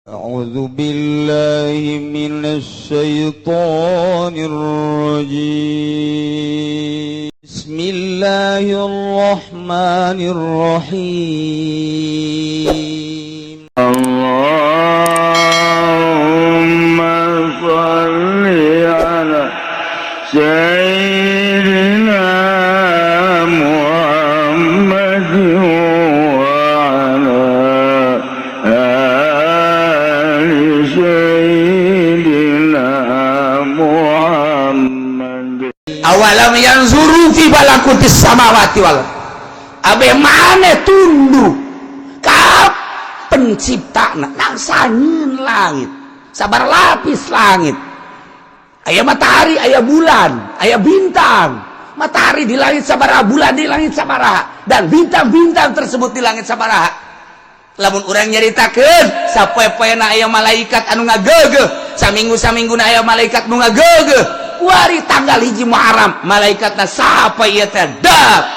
أعوذ بالله من الشيطان الرجيم. بسم الله الرحمن الرحيم. اللهم صل على سيدنا محمد وعلى آل سيدنا محمد. أولم ينظروا في ملكوت السماوات والأرض. Abe maneh tunduk ka pencipta nangsa nyieun langit, sabaraha lapis langit, aya matahari, aya bulan, aya bintang. Matahari di langit sabaraha, bulan di langit sabaraha, dan bintang-bintang tersebut di langit sabaraha. Lamun urang nyaritakeun, sapoe-poena aya malaikat anu ngagegeh, saminggu saminggu aya malaikat nu ngagegeh. Kuari tanggal 1 Muharram malaikatna sapa ieu teh? Dap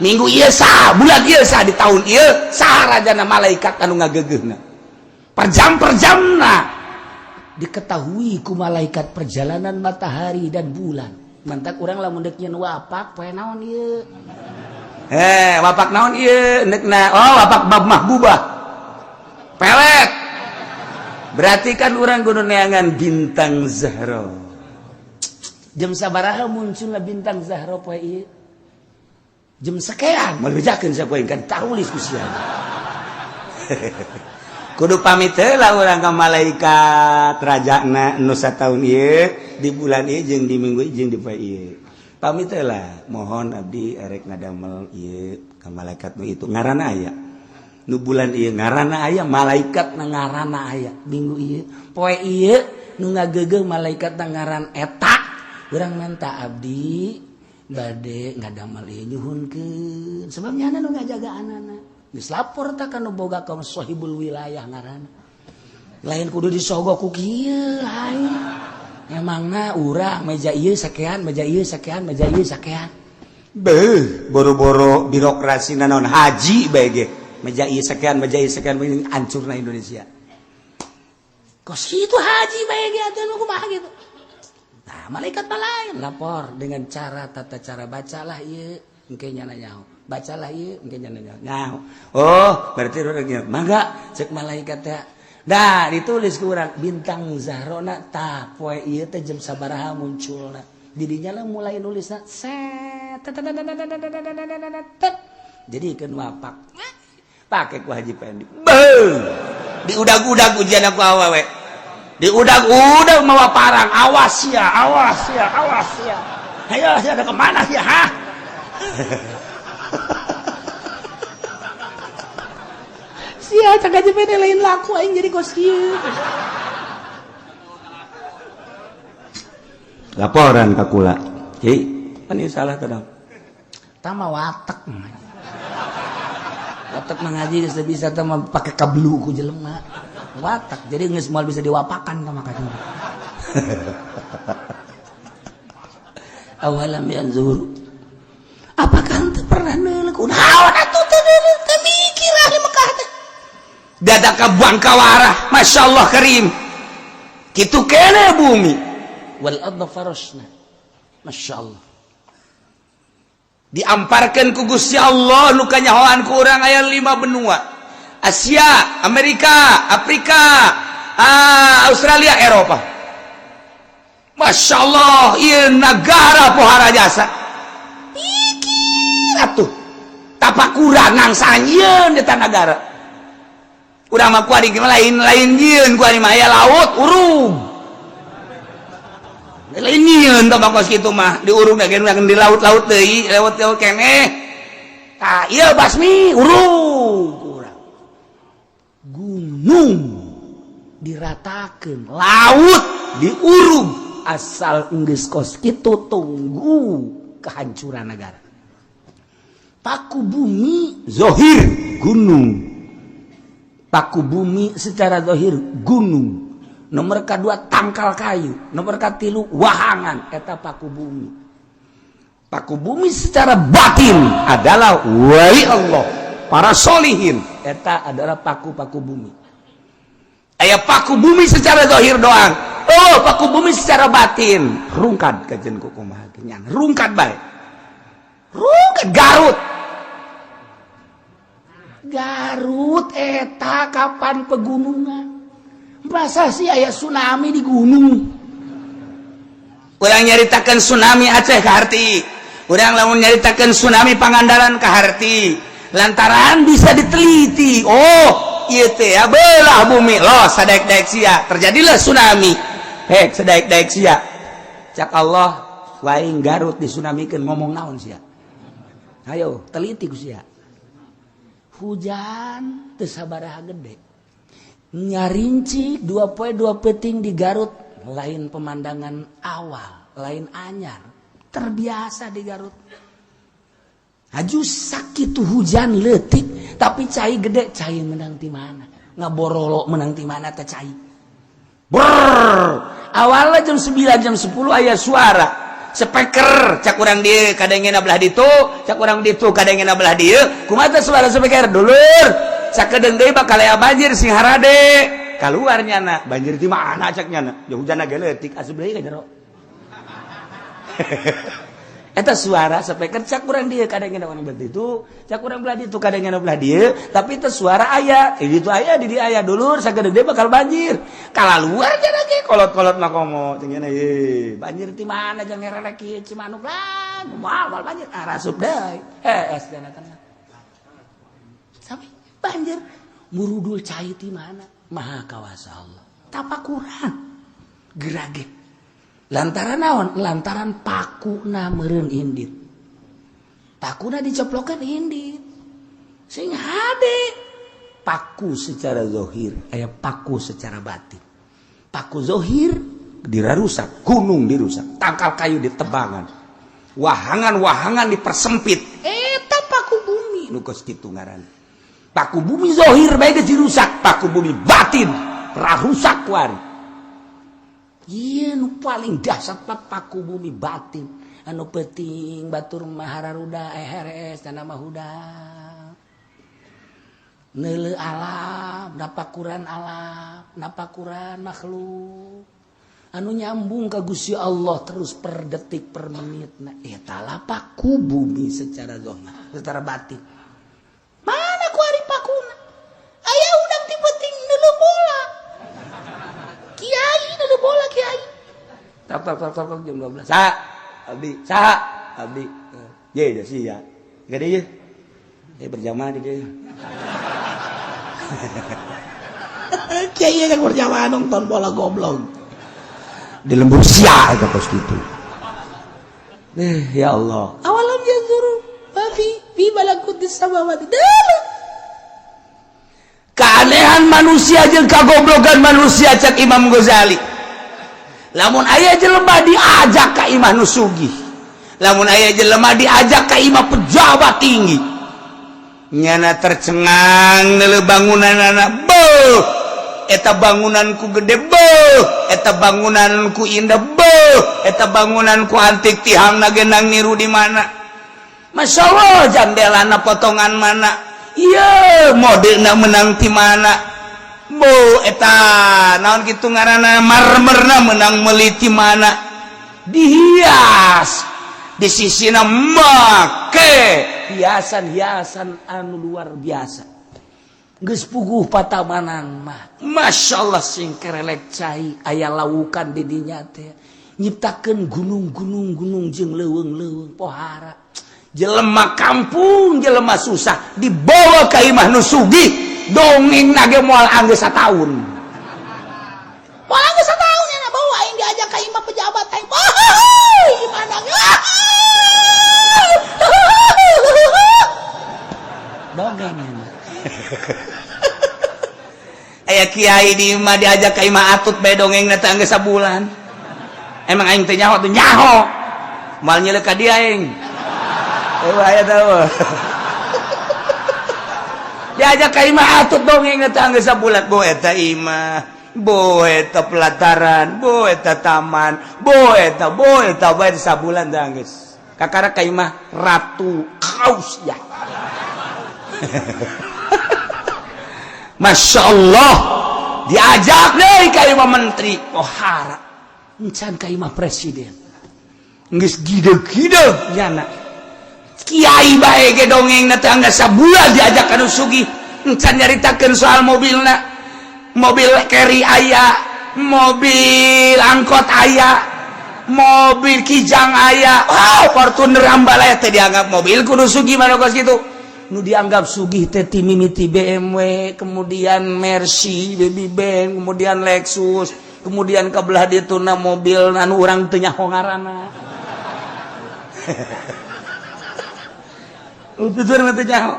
minggu ieu sah, bulan ieu sah, di tahun ieu sah rajana malaikat anu ngagegehna. Per jam per jamna diketahui ku malaikat perjalanan matahari dan bulan. Mantak urang lamun deuk nyeun wapak, poe naon ieu, eh, wapak naon ieu neukna? Oh, wapak bab mahbubah pelet. Berarti kan urang kudu neangan bintang Zahra, jam sabaraha munculna bintang Zahra poe ieu, jam sekian. Moal bejakeun sapoe kan tarulis ku sia. Kudu pamit heula urang ka malaikat rajana nu sataun ieu, di bulan ieu, jeung di minggu ieu, jeung di poe ieu. Pamit heula, mohon abdi erek ngadamel ieu ka malaikat nu itu ngaranna aya, nu bulan ieu ngaranna aya, malaikat na ngaranna aya, minggu ieu, poe ieu nu ngagegeh malaikat na ngaran eta. Urang minta, abdi bade ngadamel ieu, nyuhunkeun, sebab nyana nu ngajagaanana geus lapor tak ka nu boga, ka sahibul wilayah ngaranna. Lain kudu disogok ku kieu, lain. Emangna urang meja ieu sakean, meja ieu sakean, meja ieu sakean. Beuh, boro-boro birokrasi naon, haji bae ge meja ieu sakean, meja ieu sakean, hancurna Indonesia. Kos itu haji bae ge atuh nu kumaha gitu. Nah, malaikat mah lain, lapor dengan cara tata cara, bacalah ieu engke nyana nyaho, bacalah ieu engke nyana nyaho nyaho. Oh, berarti urang mangga, cek malaikat teh. Dah ditulis ku urang bintang Zahrona tah poe ieu teh jam sabaraha munculna. Didinya lah mulai nulisna set, jadi kan wapak pake ku Haji Pendi. Beuh, diudag-udag ujian aku awewe, diudag-udag mawa parang, awas ya, awas ya, awas ya, ayo ya, ada kemana ya, ha? Sia cak Haji Pendi lain laku aing jadi kos kieu. Laporan ka kula. Ki, kan ieu salah teh. Tama watak. Watak mah ngaji geus bisa teh mah pake kablu ku jelema. Watak jadi geus moal bisa diwapakan tah maka. أولم ينظروا. Apakah ente pernah neuleuk naon atuh teh teh mikir ahli Mekah teh? Dadaka bangkawara, Masya Allah karim. Kitu kene bumi. والأرض فرشنا. Masya Allah. Diamparkan ku Gusti Allah nu kanyahoan ku urang aya lima benua. Asia, Amerika, Afrika, Australia, Eropa. Masya Allah, ieu nagara pohara jasa. Pikir atuh. Tapakuran nangsa nyieun eta nagara. Urang mah kuari lain lain nyieun, kuari mah aya laut urung. Lain nyieun tah kos kitu mah diurung ge di laut-laut deui, laut-laut keneh. Tah ieu basmi urung kurang. Gunung diratakeun, laut diurung, asal geus kos kitu tunggu kehancuran negara. Paku bumi zohir gunung, paku bumi secara zohir gunung, nomor kedua tangkal kayu, nomor katilu wahangan, eta paku bumi. Paku bumi secara batin adalah wali Allah, para solihin, eta adalah paku-paku bumi. Aya paku bumi secara zahir doang. Oh, paku bumi secara batin. Rungkad kajen ku kumaha ge. Rungkad bae. Rungkad Garut. Garut eta kapan pegunungan? Masa sih aya tsunami di gunung? Urang nyaritakeun tsunami Aceh kaharti. Urang lamun nyaritakeun tsunami Pangandaran kaharti. Lantaran bisa diteliti. Oh, ieu teh ya belah bumi loh sadaek-daek sia. Terjadilah tsunami. Hek sadaek-daek sia. Cak Allah, waing Garut disunamikeun ngomong naon sia? Ayo, teliti ku sia. Hujan teu sabaraha gede. Nyarinci 2 poe 2 peuting di Garut, lain pemandangan awal, lain anyar, terbiasa di Garut. Aju sakit hujan letik tapi cai gede, cai menang di mana? Ngaborolok menang di mana teh cai? Brrr. Awalnya jam 9, jam 10 aya suara speaker, cak urang dieu kadangena belah ditu, cak urang ditu kadangena belah dieu. Kumaha teh suara speaker, dulur? Sakedeung deui bakal aya banjir, sing harade. Keluar nyana, banjir di mana cak nyana? Ya hujan ge leutik, asup deui ka jero. Eta suara speaker, cak urang dieu kadangena urang belah ditu, cak urang belah ditu kadangena belah dieu, tapi itu suara aya, di ditu aya, di dieu aya, dulur, sakedeung deui bakal banjir. Kalaluar cenah ge kolot-kolot mah komo cing nya, ye banjir di mana jangan ngerelek kieu Cimanuk lah, moal moal banjir, ah rasup deui. Hees cenah tenang. Sampai banjir murudul cai di mana? Maha kawasa Allah. Tapakuran gerage. Lantaran naon? Lantaran pakuna meureun indit. Pakuna dicoplokeun indit. Sing hade. Paku secara zohir, aya paku secara batin. Paku zohir dirarusak, gunung dirusak, tangkal kayu ditebangan, wahangan-wahangan dipersempit. Eta paku bumi nu kos kitu ngaran. Paku bumi zohir bae geus dirusak, paku bumi batin rarusak kuari. Iya, nu paling dahsyat paku bumi batin. Anu penting batur mahararuda heres dan nama hudang. Neuleu alam, napakuran alam, napakuran makhluk. Anu nyambung ka Gusti Allah terus per detik per menit. Nah, eta lah paku bumi secara zahir, secara batin. Mana kuari pakuna? Aya udang ti penting neuleu bola. Kiai neuleu bola kiai. Tok tok tok tok jam 12. Sa, abdi, sa, abdi. Ye, dah sia. Gede ye. Eh berjamaah di dia. Kiai kan berjamaah nonton bola goblok. Di lembur sia eta kos kitu. Eh, ya Allah. Awalam yanzuru ma fi fi malakutis samawati. Keanehan manusia jeung kagoblogan manusia, cak Imam Ghazali. Lamun aya jelema diajak ka imah nu sugih. Lamun aya jelema diajak ka imah pejabat tinggi. Nyana tercengang neuleu bangunanana, beuh, eta bangunanku gede, beuh, eta bangunanku indah, beuh, eta bangunanku antik, tihangna genang niru di mana. Masya Allah, jandelana potongan mana. Iya, modelna menang ti mana. Bu, eta naon kitu ngaranna, marmerna menang meuli ti mana. Dihias di sisina make hiasan-hiasan anu luar biasa. Geus puguh patamanan mah. Masya Allah, sing kerelek cai aya lawukan di dinya teh. Nyiptakeun gunung-gunung gunung jeung leuweung-leuweung pohara. Jelema kampung, jelema susah dibawa ka imah nu sugih, dongeng nage moal anggeus sataun. Moal anggeus sataun ya bawa aing diajak ka imah pejabat aing. Wah, gimana? Dongeng. Aya kiai di imah diajak ka imah atut bae dongeng teh anggeus sabulan. Emang aing teh nyaho tuh nyaho. Moal nyelek ka dia aing. Aya tahu. Diajak ka imah atut dongeng teh anggeus sabulan. Bo eta imah, bo eta pelataran, bo eta taman, bo eta, bo eta bae sabulan teh anggeus. Kakara ka imah Ratu Kausya. Masya Allah, Diajak deui ka imah menteri pohara, encan ka imah presiden. Geus gideg-gideg nyana. Kiai bae ge dongeng na teh angga sabulan diajak ka nu sugih, encan nyaritakeun soal mobilna. Mobil carry aya, mobil angkot aya, mobil Kijang aya. Wow, Fortuner Ambalaya teh dianggap mobil kudu sugih mana kos kitu. Nu dianggap sugih teh ti mimiti BMW, kemudian Mercy, Baby Benz, kemudian Lexus, kemudian ke belah dituna mobil anu urang teu nyaho ngaranna. Tutur mah teu nyaho.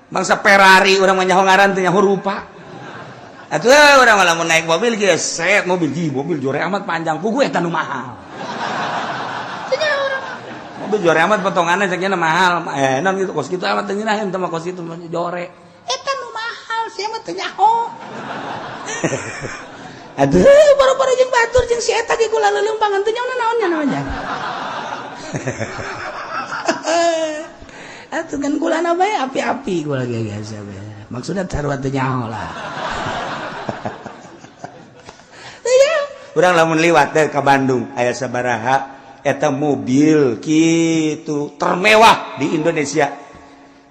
Bangsa Ferrari urang mah nyaho ngaran, teu nyaho rupa. Atuh urang mah lamun naik mobil geus set mobil ji mobil jore amat panjang, puguh eta nu mahal. Mobil jore amat potongannya ceknya mahal. Non gitu kos kitu amat teu ngeunah teh mah kos kitu jore. Eta nu mahal sia mah teu nyaho. Aduh, Baru-baru jeung batur jeung si eta ge kula leuleumpangan teu nyaho naon nya namanya. Atuh kan kulana bae api-api kula ge biasa bae. Maksudnya sarua teu nyaho lah. Urang lamun liwat teh ka Bandung aya sabaraha eta mobil kitu termewah di Indonesia.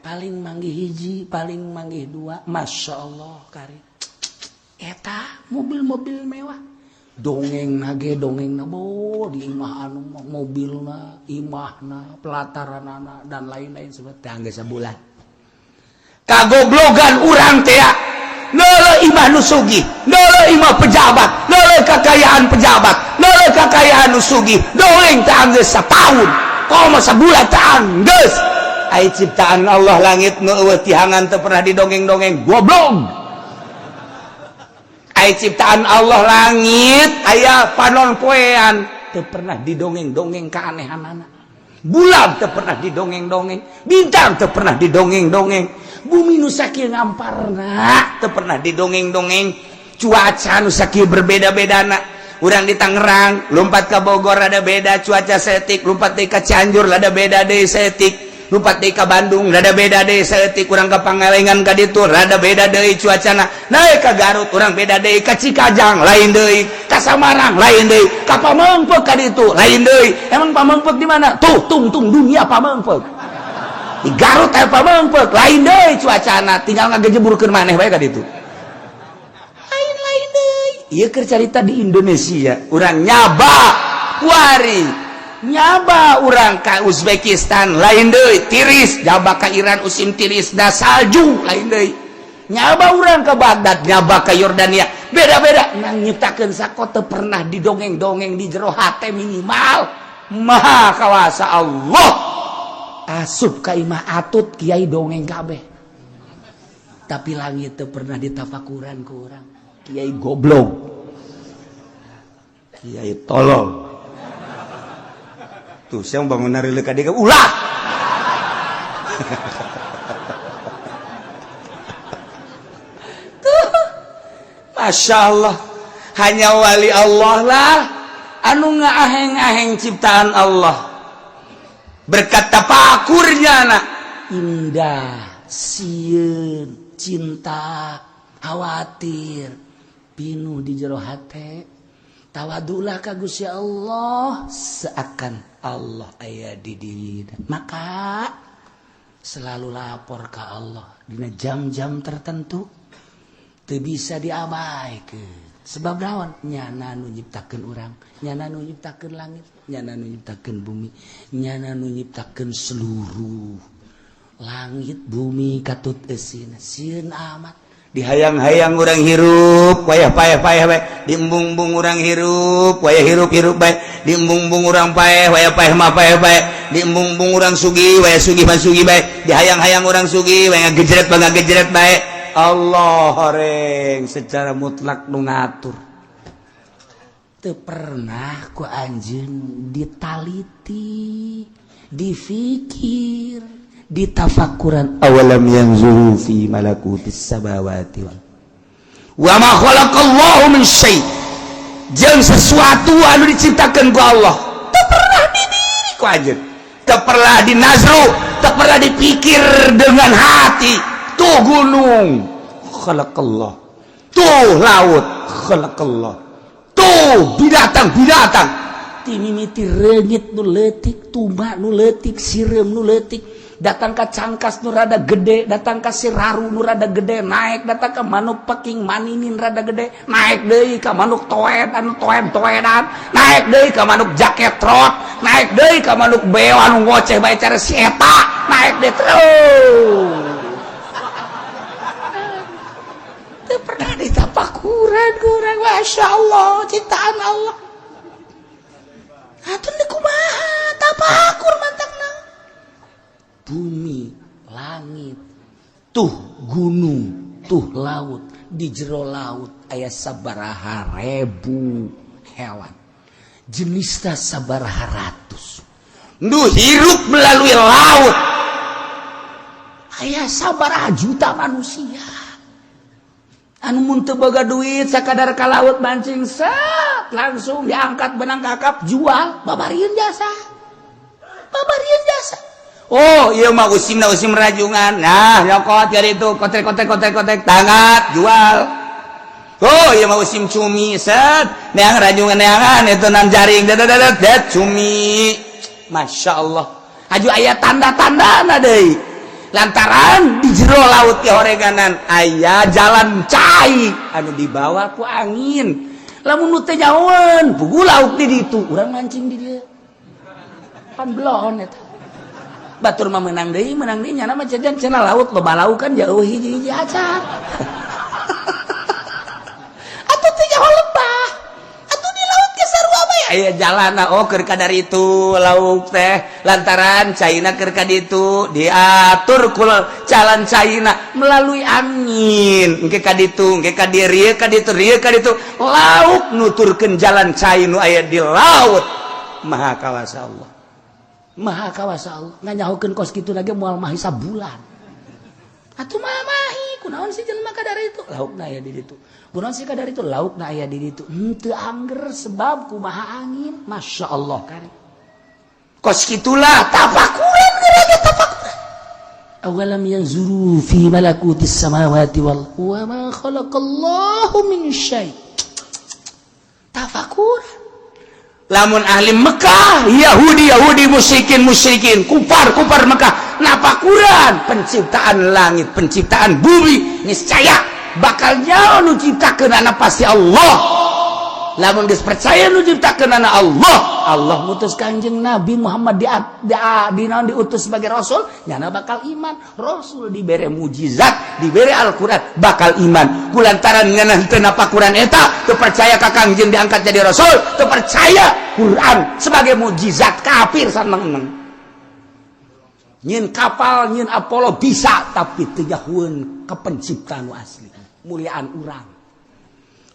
Paling manggih hiji, paling manggih dua, Masya Allah kari. Eta mobil-mobil mewah. Dongeng nage dongeng na bo di imah anu mobilna, imahna, pelataranana dan lain-lain seperti tangga sebulan. Kagoblogan urang teh neuleuh imah nu sugih, neuleuh imah pejabat, neuleuh kakayaan pejabat, neuleuh kakayaan nu sugih, dongeng teh anggeus sataun, komo sabulan teh anggeus. Ai ciptaan Allah langit nu eueuh tihangan teu pernah didongeng-dongeng, goblok. Ai ciptaan Allah langit aya panon poean teu pernah didongeng-dongeng keanehanana. Bulan teu pernah didongeng-dongeng, bintang teu pernah didongeng-dongeng, bumi nu sakieu ngamparna teu pernah didongeng-dongeng, cuaca nu sakieu berbeda-bedana. Urang di Tangerang lompat ke Bogor ada beda cuaca setik, lompat deui ka Cianjur ada beda deui setik, lompat deui ka Bandung rada beda deui saeutik, urang ka Pangalengan ka ditu rada beda deui cuacana, naik ka Garut urang beda deui, ka Cikajang lain deui, ka Samarang lain deui, ka Pamengpeuk ka ditu lain deui. Emang Pamengpeuk di mana? Tuh tungtung dunia Pamengpeuk. Di Garut aya Pamengpeuk lain deui cuacana, tinggal ngagejeburkeun maneh bae ka ditu. Lain-lain deui. Ieu keur carita di Indonesia, urang nyaba kuari nyaba urang ka Uzbekistan lain deui tiris, nyaba ka Iran usim tiris da salju lain deui, nyaba urang ke Baghdad, nyaba ka Yordania beda-beda. Nang nyiptakeun sakote pernah didongeng-dongeng di jero hate minimal. Maha kawasa Allah. Asup ka imah atut kiai dongeng kabeh, tapi langit teu pernah ditafakuran ku urang. Kiai goblok, kiai tolol. Tuh siang bangun nari ka dia ulah. Tuh, Masya Allah, hanya wali Allah lah anu ngaaheng-aheng ciptaan Allah. Berkat tapakurnya anak indah, sieun, cinta, khawatir, pinuh di jero hate. Tawadulah ka Gusti Allah seakan Allah aya di diri. Maka selalu lapor ke Allah dina jam-jam tertentu teu bisa diabaikeun. Sebab naon? Nyana nu nyiptakeun urang, nyana nu nyiptakeun langit, nyana nu nyiptakeun bumi, nyana nu nyiptakeun seluruh langit bumi katut eusina. Sieun amat. Dihayang-hayang urang hirup wayah paeh-paeh bae, diembung-embung urang hirup wayah hirup-hirup bae, diembung-embung urang paeh wayah paeh mah paeh bae, diembung-embung urang sugih wayah sugih mah sugih bae, dihayang-hayang urang sugih wayah ngagejret mah ngagejret bae. Allah horeng secara mutlak nu ngatur. Teu pernah ku anjeun ditaliti, difikir, ditafakuran. Awalam yanzuru fi malakutis samawati wa ma khalaqallahu min syai', jeung sesuatu anu diciptakeun ku Allah teu pernah didiri ku anjeun, teu pernah dinazru, teu pernah dipikir dengan hati. Tuh gunung khalaqallah, Tuh laut khalaqallah. Tuh binatang-binatang timimiti reungit nu leutik, tuma nu leutik, sireum nu leutik, datang ka cangkas nu rada gede, datang ka siraru nu rada gede, naik datang ka manuk peking maninin rada gede, naik deui ka manuk toed anu toed-toedan, naik deui ka manuk jaket trot, naik deui ka manuk beo anu ngoceh bae cara si eta, naik deui terus. Teu pernah ditapakuran kurang, Masya Allah, ciptaan Allah. Atuh ni kumaha tapakur mantakna. Bumi, langit, tuh gunung, tuh laut, di jero laut aya sabaraha ribu hewan. Jenisna sabaraha ratus. Nu hirup melalui laut. Aya sabaraha juta manusia. Anu mun teu boga duit sakadar ka laut mancing set langsung diangkat benang kakap jual babarieun jasa. Babarieun jasa. Oh, iya mah usimna usim rajungan. Nah, nyokot dari itu kotek kotek kotek kotek tangat jual. Oh, iya mah usim cumi set neang rajungan neangan itu nan jaring dat dat cumi. Masya Allah. Aju aya tanda-tanda deui. Lantaran di jero laut ke horeganan aya jalan cai anu dibawa ku angin. Lamun nu teu nyahoeun pugu lauk di ditu, urang mancing di dieu. Pan belon eta. Batur mah menang deui nyana mah jajan cenah laut loba lauk kan jauh hiji-hiji acan. Atuh teu nyaho lebah. Atuh di laut ge sarua bae aya jalana oh keur kadar itu lauk teh lantaran caina keur ka ditu diatur ku jalan caina melalui angin engke ka ditu engke ka dieu ka ditu rieu ka ditu lauk nuturkeun jalan cai nu aya di laut. Maha kawasa Allah. Maha kawasa Allah nganyahokeun kos kitu lagi moal mahi sabulan. Atuh mah mahi kunaon sih jelema kadar itu laukna aya di ditu. Kunaon sih kadar itu laukna aya di ditu. Henteu angger sebab kumaha angin. Masya Allah kari. Kos kitulah tafakuran geura tafakuran. Awalam yanzuru fi malakutis samawati wal wa ma khalaqallahu min syai. Tafakuran. Lamun ahli Mekah, Yahudi Yahudi, musyrikin musyrikin, kufar kufar Mekah napakuran penciptaan langit, penciptaan bumi, niscaya bakal nyawa nu ciptakeun pasti Allah. Lamun geus percaya nu ciptakeun Allah, Allah mutus Kanjeng Nabi Muhammad di diutus sebagai rasul, nyana bakal iman. Rasul dibere mujizat, dibere Al-Qur'an, bakal iman. Kulantaran ngeunah teu napakuran eta, teu percaya ka Kangjeng diangkat jadi rasul, teu percaya Quran sebagai mujizat, kafir saneng-eneng. Nyin kapal, nyin Apollo bisa, tapi teu nyahoeun ka pencipta nu asli. Muliaan urang.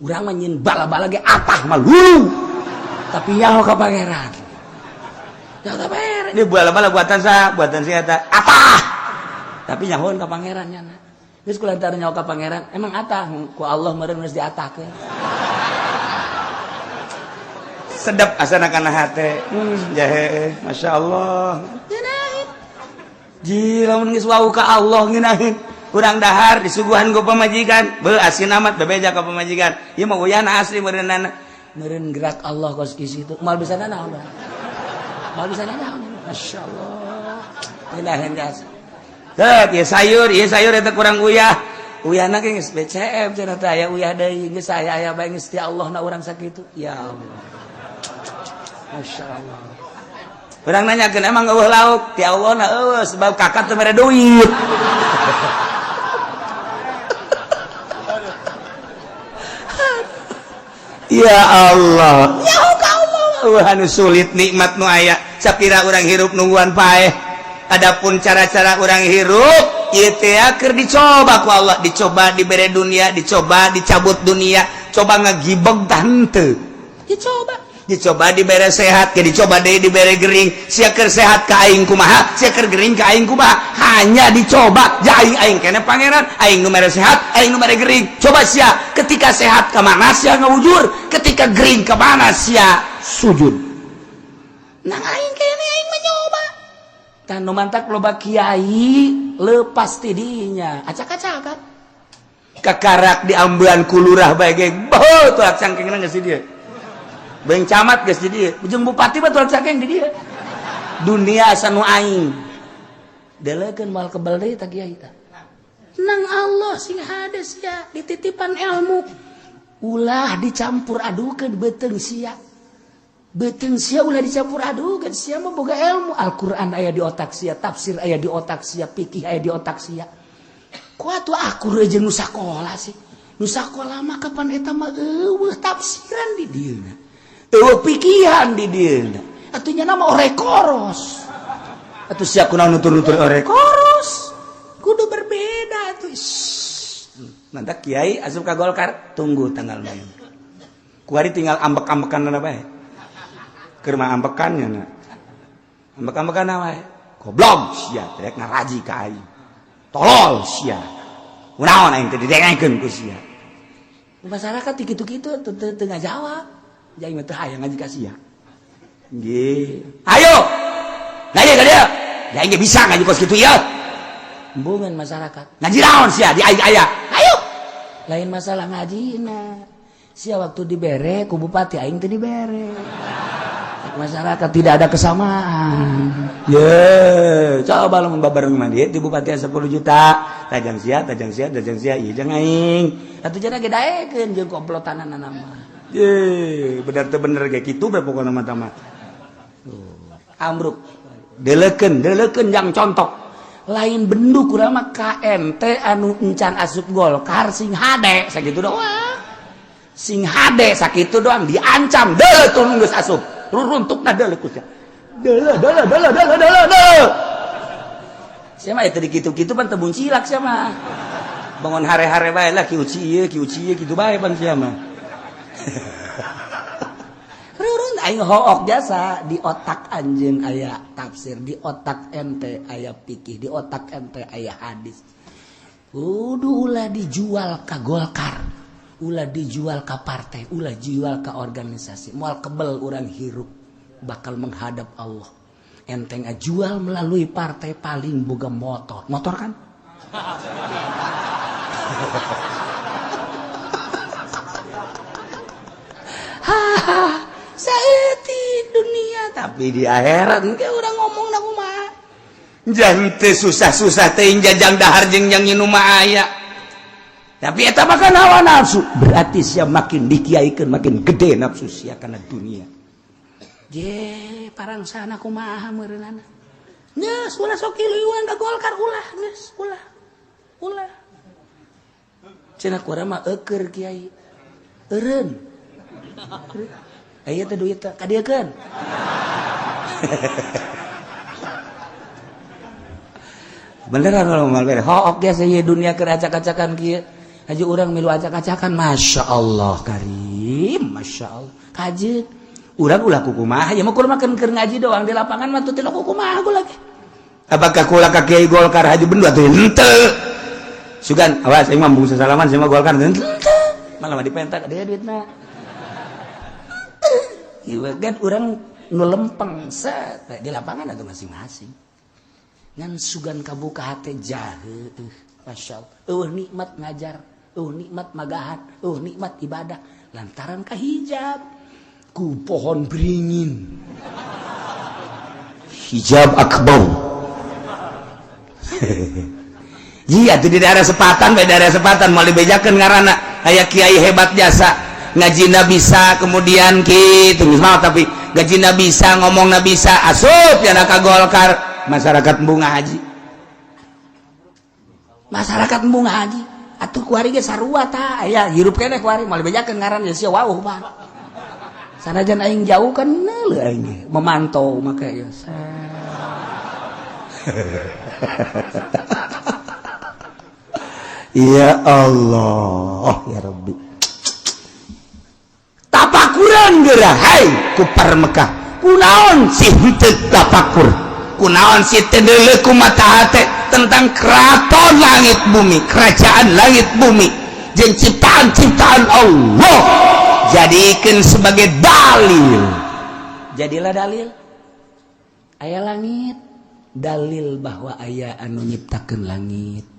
Urang mah nyin bala-bala ge atah mah lulu. Tapi nyaho ka pangeran. Nyaho ka pangeran. Ini bala-bala buatan sa, buatan si eta. Atah. Tapi nyahoeun ka pangeran nyana. Geus kulantaran nyaho ka pangeran, emang atah ku Allah meureun geus diatahkeun. Sedap asana kana hate. Jahe, Masya Allah. Ji lamun geus wau ka Allah ngeunaheun. Kurang dahar disuguhan ku pamajikan, beuh asin amat bebeja ka pamajikan. Ieu mah uyahna asli meureunana. Meureun gerak Allah kos kieu itu. Moal bisa nanaon. Moal bisa nanaon. Masya Allah. Ngeunaheun gas. Teu, ieu sayur eta kurang uyah. Uyahna ge geus BCM cenah teh aya uyah deui geus aya aya bae geus ti Allah na urang sakitu. Ya Allah. Masya Allah. Urang nanyakeun emang eueuh lauk ti Allah na eueuh sebab kakak teu mere duit. Ya Allah. Ya Allah. Anu sulit nikmat nu aya sapira urang hirup nungguan paeh. Adapun cara-cara urang hirup ieu teh keur dicoba ku Allah, dicoba dibere dunia, dicoba dicabut dunia, coba ngagibeg tah henteu. Dicoba. Dicoba dibere sehat, ke dicoba deui dibere gering. Sia keur sehat ka aing kumaha, sia keur gering ka aing kumaha. Hanya dicoba, ja aing aing kene pangeran, aing nu mere sehat, aing nu mere gering. Coba sia ketika sehat ka mana sia ngawujur, ketika gering ka mana sia sujud. Nang aing kene aing mencoba. Tah nu mantak loba kiai lepas ti dinya, acak-acakan. Kakarak diambean ku lurah bae ge boh tolak cangkengna geus di dieu. Beung camat geus di dieu, jeung bupati mah tolak cangkeng di dieu. Dunia asa nu aing. Delekeun moal kebel deui tah kiai tah. Nang Allah sing hade sia dititipan ilmu. Ulah dicampur adukeun beuteung sia. Beuteung sia ulah dicampur adukeun, sia mah boga ilmu. Al-Qur'an aya di otak sia, tafsir aya di otak sia, fikih aya di otak sia. Ku atuh akur jeung nu sakola sih. Nu sakola mah kapan eta mah eueuh tafsiran di dieuna. Eueuh pikihan di dieuna. Atuh nya nama orekoros. Atuh sia kunaon nutur-nutur orekoros. Kudu berbeda atuh. Nanti kiai asup ka Golkar tunggu tanggal main. Kuari tinggal ambek-ambekan na bae. Keur mah ambekannya na. Ambek-ambekan wae. Goblok sia rek ngaraji ka aing. Tolol sia. Kunaon aing teh didengekeun ku sia. Masyarakat kitu-kitu teu teu ngajawab. Aing mah teu hayang ngaji ka sia. Nggih. Ayo. Ngaji ka dieu. Ya aing ge bisa ngaji kos kitu ieu. Embungan masyarakat. Ngaji naon sia di aing aya. Ayo. Lain masalah ngajina. Sia waktu dibere ku bupati aing teu dibere. Masyarakat tidak ada kesamaan. Ye, coba lamun babareng mah di bupati 10 juta, tajang sia, tajang sia, tajang sia, ieu jeung aing. Atuh jana ge daekeun jeung komplotanana mah. Ye, bener teu bener ge kitu bae pokona mah tah mah. Amruk. Deleukeun, deleukeun jang contok. Lain bendu kurang mah KMT anu encan asup Golkar sing hade sakitu doang. Sing hade sakitu doang diancam deuleu tuh geus asup. Ruruntukna deuleu ku sia. Deuleu deuleu deuleu deuleu deuleu deuleu. Sia mah eta dikitu-kitu pan teu muncilak sia mah. Bangun hare-hare bae lah ki uci ieu ki uci ieu kitu bae pan sia mah. Rurun aing hook jasa di otak anjeun aya tafsir, di otak ente aya fikih, di otak ente aya hadis. Kudu ulah dijual ka Golkar, ulah dijual ka partai, ulah jual ka organisasi. Moal kebel urang hirup bakal menghadap Allah. Ente ngajual melalui partai paling boga motor. Motor kan? Hahaha, saeutik dunia tapi di akhirat engke urang ngomong na kumaha. Jang teu susah-susah teuing jajang dahar jeung jang nginum mah aya. Tapi eta mah kan hawa nafsu. Berarti sia makin dikiaikeun makin gede nafsu sia kana dunia. Je, parangsana kumaha meureunana. Geus ulah sok kiluan ka Golkar ulah geus ulah. Ulah. Cenah kurang mah eueur kiai. Eureun. Aya teh duit teh kadieukeun. Beneran kalau mal bere hook biasa ieu dunia keur acak-acakan kieu. Haji urang milu acak-acakan Masya Allah karim, Masya Allah. Kajeun urang ulah kukumaha ya mah kudu makan keur ngaji doang di lapangan mah teu kukumaha gua lagi. Apakah kula ka kiai Golkar haji bendu atuh henteu. Sugan awas aing mah bungsu salaman sama Golkar henteu. Malah mah dipentak dia duitna. Ieu kan urang nu lempeng set di lapangan atau masing-masing. Ngan sugan kabuka hate jahe Masya Allah. Eueuh nikmat ngajar, eueuh nikmat magahan, eueuh nikmat ibadah lantaran kahijab ku pohon beringin. Hijab akbar. Iya tuh di daerah Sepatan, di daerah Sepatan mau dibejakeun ngaranna aya kiai hebat jasa ngajina bisa kemudian kitu geus mah tapi ngajina bisa ngomongna bisa asup ya ka Golkar masyarakat embung ngaji. Masyarakat embung ngaji atuh kuari ge sarua tah aya hirup keneh kuari moal dibejakeun ngaran ya sia wauh mah. Sanajan aing jauh kan neuleuh aing ge memantau make ya. Ya Allah ya Rabbi. Tapakuran geura hai kupar Mekah. Kunaon sih henteu tapakur? Kunaon sih teu deuleu ku mata hate tentang keraton langit bumi, kerajaan langit bumi jeung ciptaan-ciptaan Allah. Jadikeun sebagai dalil. Jadilah dalil. Aya langit, dalil bahwa aya anu nyiptakeun langit.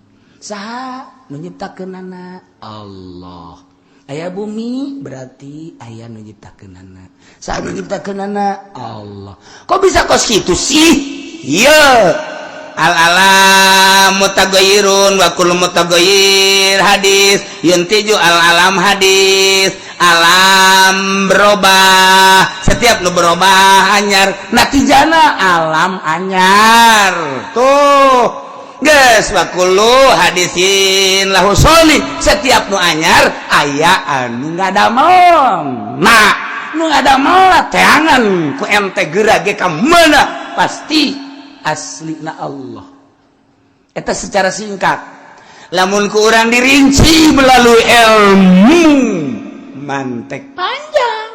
Saha nu nyiptakeunana? Allah. Aya bumi berarti aya nu nyiptakeunana. Saha nu nyiptakeunana? Allah. Kok bisa kos kitu sih? Ieu al alam mutaghayyirun wa kullu mutaghayyir hadis yuntiju al alam hadis alam berubah, setiap nu berubah anyar, natijana alam anyar tuh geus. Wa kullu hadisin lahu soli, setiap nu anyar aya anu ngadamel. Nah, nu ngadamel teangan ku ente geura ge ka mana, pasti aslina Allah. Eta secara singkat. Lamun ku urang dirinci melalui ilmu mantek panjang.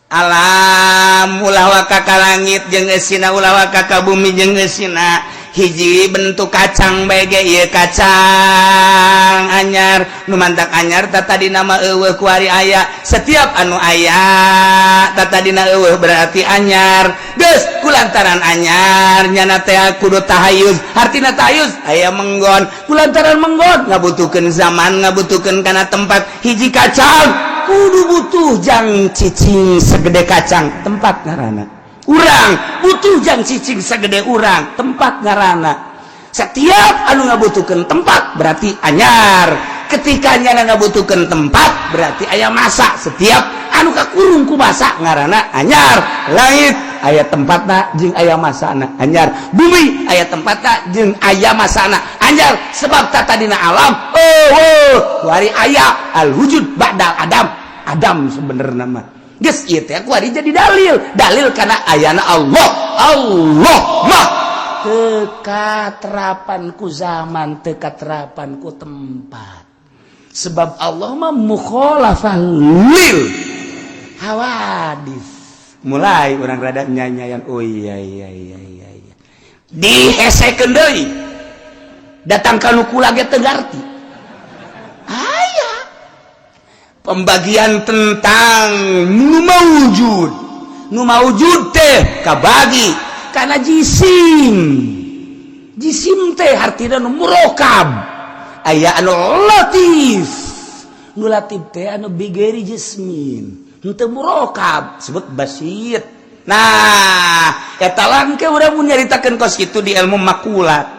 Alam ulah waka ka langit jeung eusina, ulah waka ka bumi jeung eusina, hiji bentuk kacang bae ge. Ieu kacang anyar, nu mantak anyar tah tadina mah eueuh, kuari aya. Setiap anu aya tah tadina eueuh, berarti anyar. Geus, kulantaran anyar nyana teh kudu tahayuz. Hartina tahayuz aya menggon. Kulantaran menggon ngabutuhkeun zaman, ngabutuhkeun kana tempat. Hiji kacang kudu butuh jang cicing segede kacang, tempat ngaranna. Urang butuh jang cicing segede urang, tempat ngaranna. Setiap anu ngabutuhkeun tempat berarti anyar. Ketika nyana ngabutuhkeun tempat berarti aya masa. Setiap anu kakurung ku masa ngaranna anyar. Langit aya tempatna jeung aya masana, anyar. Bumi aya tempatna jeung aya masana, anyar. Sebab tah tadina alam oh kuari aya al wujud ba'dal adam. Adam sebenarnya mah geus ieu teh kuari jadi dalil, dalil karena ayana Allah. Allah mah teu katerapan ku zaman, teu katerapan ku tempat, sebab Allah mah mukhalafah lil hawadis. Mulai orang rada nyanyian, oh iya iya iya iya iya, dihesekeun deui, datang ka nu kula ge teu ngarti. Aya pembagian tentang nu maujud. Nu maujud teh kabagi karena jisim. Jisim teh artinya nu murokab, aya anu latif. Nu latif teh anu bighairi jismin, henteu murokab, sebut basit. Nah, eta langke urang mun nyaritakeun kos kitu di ilmu makulat.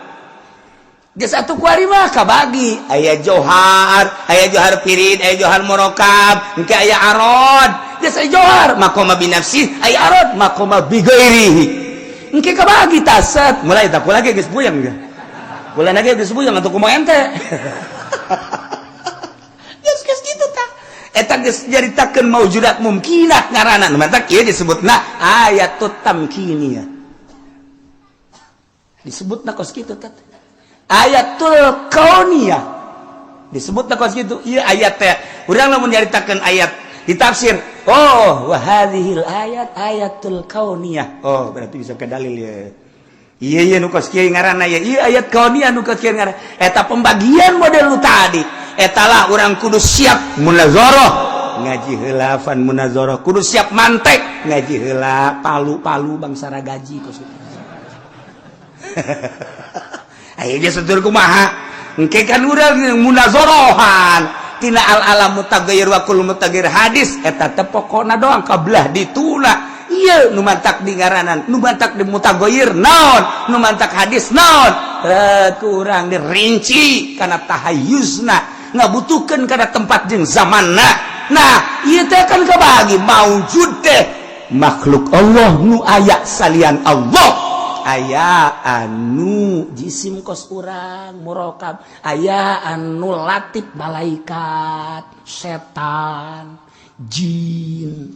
Geus atuh, kuari mah kabagi. Aya johar, aya johar pirid, aya johar murokab, engke aya arod. Geus, aya johar maqama binafsi, aya arod maqama bighairihi, engke kabagi taset. Mulai tak kula ge geus puyeng ge, kula ge geus puyeng atuh, kumaha ente? Geus geus kitu tah. Eta geus nyaritakeun maujudat mumkinat ngaranna. Nu mantak ieu disebutna ayatut tamkiniyah, disebutna kos kitu teh ayatul kauniyah, disebutna kos kitu. Ieu ayat teh urang lamun nyaritakeun ayat ditafsir, oh, wa hadhil ayat ayatul kauniyah, oh berarti bisa ke dalil ya. Iya iya, nu kos kieu ngaranna ya. Iya, ayat kauniyah nu kos kieu ngaranna. Eta pembagian model nu tadi. Eta lah urang kudu siap munazarah, ngaji heula fan munazarah, kudu siap mantek, ngaji heula palu-palu bangsa gaji kos kitu. Ayo dia setur kumaha? Engke kan urang munazarahan tina al alam mutaghayyir wa kullu mutaghayyir hadis. Eta teh pokona doang kabelah dituna. Iya, nu mantak di ngaranan, nu mantak di mutaghayyir naon, nu mantak hadis naon, kurang dirinci karena tahayuzna ngabutuhkeun kana tempat jeung zamanna. Nah, ieu teh kan kabagi maujud teh makhluk Allah nu aya salian Allah. Aya anu jisim kos urang murokab, aya anu latif malaikat, setan, jin,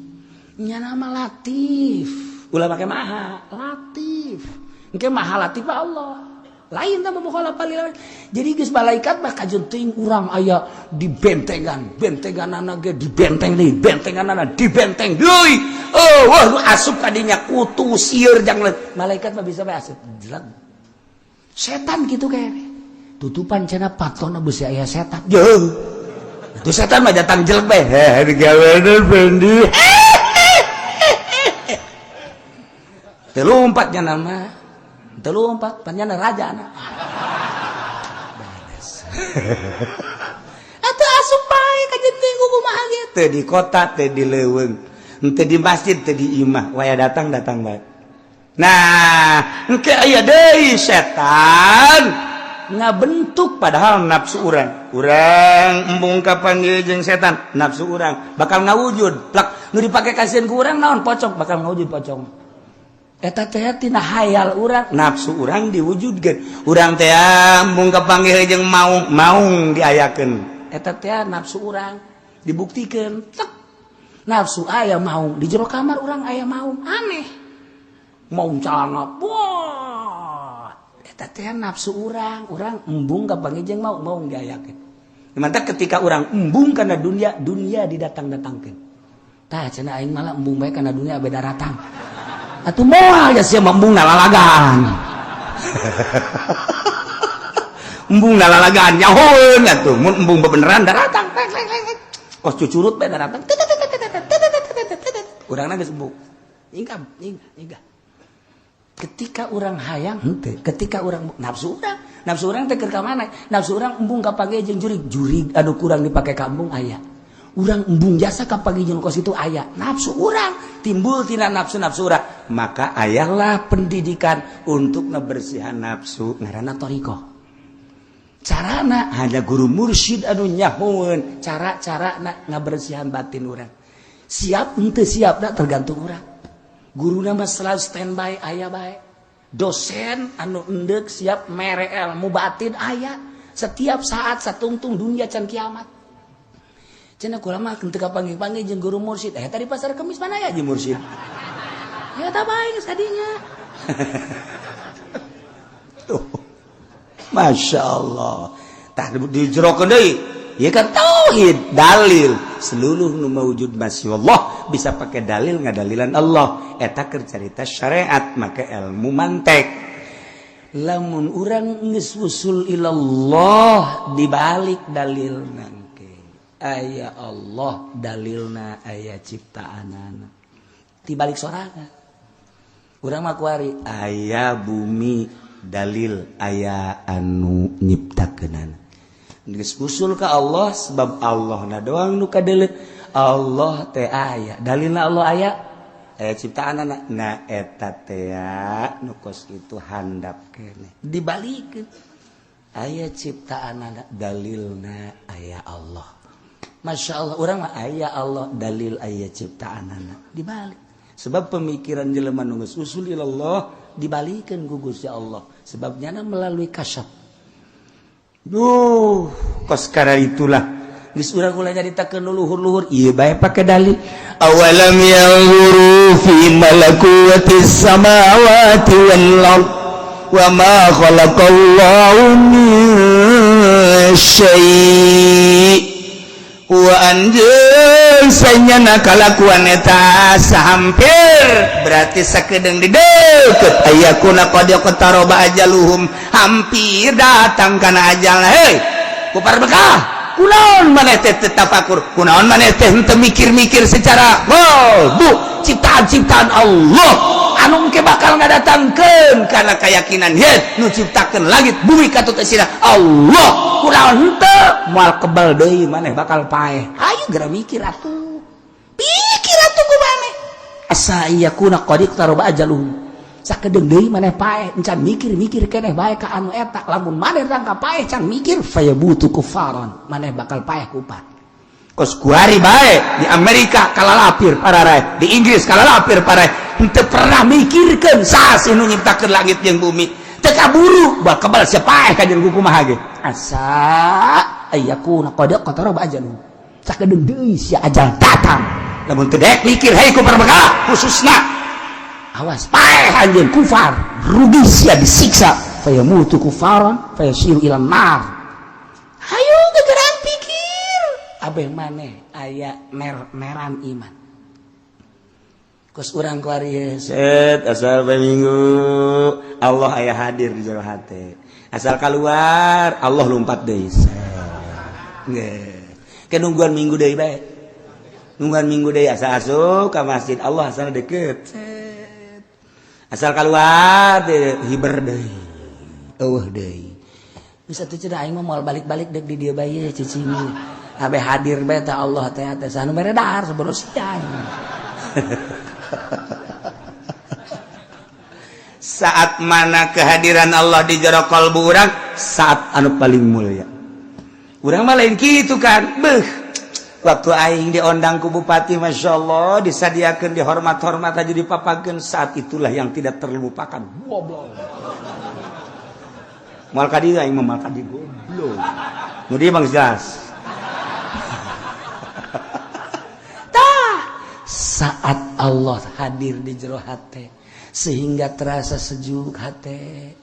nya nama latif. Ulah make maha latif, engke maha latif Allah lain tah mukhalafah lil. Jadi geus malaikat mah kajeun teuing urang aya di bentengan, bentenganana ge di benteng deui, bentenganana di benteng deui. Oh wah, nu asup ka dinya kutu sieur jang malaikat mah bisa bae asup jelek. Setan gitu kayak tutupan cenah patona beusi aya setan. Jeuh, itu setan mah datang jelek bae, heh, digawean bendi teu lompatnya nama teu lompat, panjana raja na. Atuh asup bae ka jenting kumaha ge, teu di kota, teu di leuweung, teu di masjid, teu di imah, waya datang datang bae. Nah, engke aya deui setan ngabentuk, padahal nafsu urang, urang embung kapanggih jeung setan, nafsu urang bakal ngawujud plak nu dipake kasihan ku urang naon, pocong, bakal ngawujud pocong. Eta teh tina hayal urang. Nafsu urang diwujudkeun. Urang teh embung kapanggih jeung maung, maung diayakeun. Eta teh nafsu urang dibuktikan. Tek. Nafsu aya maung di jero kamar urang, aya maung aneh, maung calana, wah, eta teh nafsu urang. Urang embung kapanggih jeung maung, maung diayakeun. Mantap, ketika orang embung karena dunia, dunia didatang-datangkan. Tah, cenah aing malah embung bae kana dunia beda datang. Atuh moal ya sia embung nalalagaan. Embung nalalagaan nyahoeun atuh, mun embung bebeneran daratang. Kos cucurut bae daratang. Urangna geus embung. Nyingkah, nyingkah, nyingkah. Ketika orang hayang henteu, ketika orang nafsu urang, nafsu urang teh keur ka mana? Nafsu urang embung kapanggih jeung jurig, jurig anu kurang dipake ka embung aya. Urang embung jasa kapanggih jeung kos itu aya. Nafsu urang timbul tina nafsu-nafsu urang, maka ayalah pendidikan untuk ngebersihan nafsu ngaranna thoriqoh. Carana hanya guru mursyid anu nyahoeun. Cara-cara na ngabersihan batin urang. Siap henteu siap da tergantung urang. Guru mah selalu standby aya bae. Dosen anu endek siap mere ilmu batin aya setiap saat satungtung dunia can kiamat. Cenah kula mah teu kapanggih-panggih jeung guru mursyid. Eh, tadi pasar Kemis mana ya jeung mursyid? Ya tak bae geus tadinya. Tuh. Masya Allah. Tah, dijerokeun deui. Ya kan tauhid dalil seluruh nu mawujud masya Allah bisa pakai dalil ngadalilan Allah, eta keur carita syariat, maka ilmu mantek lamun urang geus usul ilallah dibalik dalil nangke aya Allah, dalilna aya ciptaanana dibalik sorangan. Urang mah kuari aya bumi, dalil aya anu nyiptakeunana. Geus usul ka Allah, sebab Allah na doang nu kadeuleu. Allah teh aya dalilna, Allah aya, aya ciptaanana. Nah, eta teh nu kos itu handap keneh dibalikeun aya ciptaanana, dalilna aya Allah. Masya Allah, urang mah aya Allah, dalil aya ciptaanana, dibalik. Sebab pemikiran jelema nu geus usul ilallah dibalikeun ku Gusti Allah, sebabnya melalui kasyaf. Duh, kos karena itulah geus urang ulah nyaritakeun luhur-luhur ieu bae pake dalil. Awalam yanzuru fi malakutis samawati wal ard wa ma khalaqallahu min syai' wa anjeun sanyana kalakuan eta sahampir, berarti sakedeung di deukeut, ayakuna qad iqtaraba ajaluhum, hampir datang kana ajal. Hei kupar Mekah, kunaon maneh teh teu tafakur? Kunaon maneh teh henteu mikir-mikir secara wow bu ciptaan-ciptaan Allah anu engke bakal ngadatangkeun kana keyakinan ye nu ciptakeun langit bumi katut sina Allah? Kunaon henteu? Moal kebal deui, maneh bakal paeh. Ayo geura mikir atuh, pikir atuh ku maneh. Asa yakuna qad iqtaraba ajaluhum, sakedeung deui maneh paeh, encan mikir-mikir keneh bae ka anu eta. Lamun maneh rangka paeh can mikir, fayabutu kufaran, maneh bakal paeh kupat. Kos kuari bae di Amerika kalalapir pararai, di Inggris kalalapir pararai, henteu pernah mikirkeun saha sih nu nyiptakeun langit jeung bumi. Teu kaburu bakal kebal sia paeh ka jeung kumaha ge. Asa ayakuna qad iqtaraba ajaluhum, sakedeung deui sia ajal datang. Lamun teu daek mikir, hei kupar Mekah khususna, awas paeh anjeun kufar, rugi sia, disiksa, fayamutu kufaran fayasiru ila nar. Ayo gegeran pikir abeh maneh aya mer-meran iman kos urang kuari. Set, asal bae minggu Allah aya hadir di jero hate, asal keluar Allah lompat deui. Nggih, ke nungguan minggu deui bae, nungguan minggu deui, asal asup ka masjid Allah asal deket. Set, asal keluar teh hiber deui, eueuh deui. Bisa tuh cenah, aing mah moal balik-balik dek di dieu bae cicing. Abe hadir bae teh Allah teh teh anu mere dahar sabodo sia. Saat mana kehadiran Allah di jero kalbu urang, saat anu paling mulia. Urang mah lain kitu kan. Beuh, waktu aing diondang ku bupati, Masya Allah, disadiakan, dihormat-hormat aja, dipapakeun, saat itulah yang tidak terlupakan. Goblok, moal ka dieu aing mah, moal ka dieu, goblok. Nu dieu bang jelas. Tah, saat Allah hadir di jero hate sehingga terasa sejuk hate,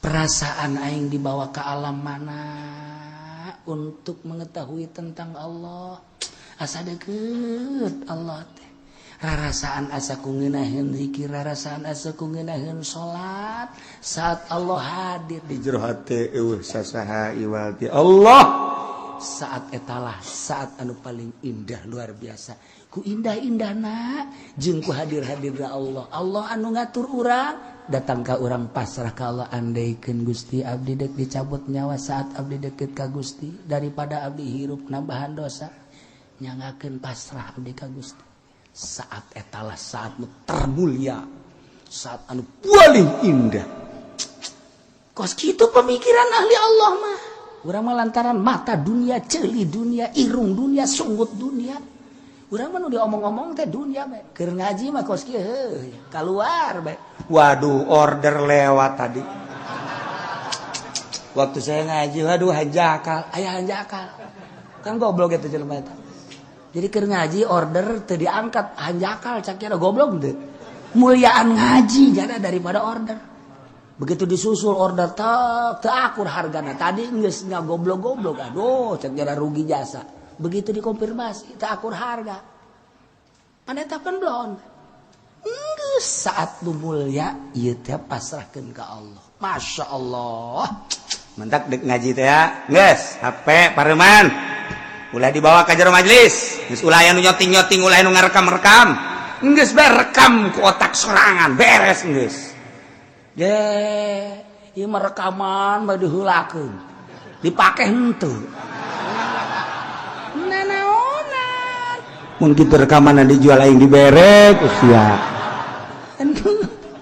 perasaan aing dibawa ke alam mana untuk mengetahui tentang Allah, asa deket Allah teh, rarasaan asa ku ngeunaheun zikir, rarasaan asa ku ngeunaheun salat saat Allah hadir di jero hate, eueuh sasaha iwal ti Allah. Saat etalah saat anu paling indah, luar biasa ku indah-indahna jeung ku hadir-hadirna Allah. Allah anu ngatur urang, datang ka urang, pasrah ka Allah. Andaikeun Gusti, abdi dek dicabut nyawa saat abdi deket ka Gusti daripada abdi hirup nambahan dosa, nyangakeun pasrah abdi ka Gusti. Saat etalah saat nu termulia, saat anu paling indah. Kos kitu pemikiran ahli Allah mah. Urang mah lantaran mata dunia, ceuli dunia, irung dunia, sunggut dunia. Urang mah nu diomong-omong teh dunia bae. Keur ngaji mah kos kieu heuh, keluar bae. Waduh, order lewat tadi waktu saya ngaji. Waduh, hanjakal Aya hanjakal. Kan goblok eta jelema eta. Jadi keur ngaji order teu diangkat, hanjakal cak kira, goblok teu. Muliaan ngaji jada daripada order. Begitu disusul order tek, teu akur hargana. Tadi geus ngagoblok-goblok, aduh, cek jara rugi jasa. Begitu dikonfirmasi teu akur harga. Pan eta pan belon. Geus saat nu mulia ieu teh pasrahkeun ka Allah. Masya Allah. Mentak dek ngaji teh ya geus, HP pareman, ulah dibawa ka jero majelis. Geus, ulah aya nu nyoting-nyoting, ulah anu ngarekam-rekam. Geus bae, rekam ku otak sorangan, beres geus. Ye, ieu mah rekaman bae diheulakeun. Dipake henteu. Nanaonan. Mun kitu rekaman dijual, aing dibere ku sia.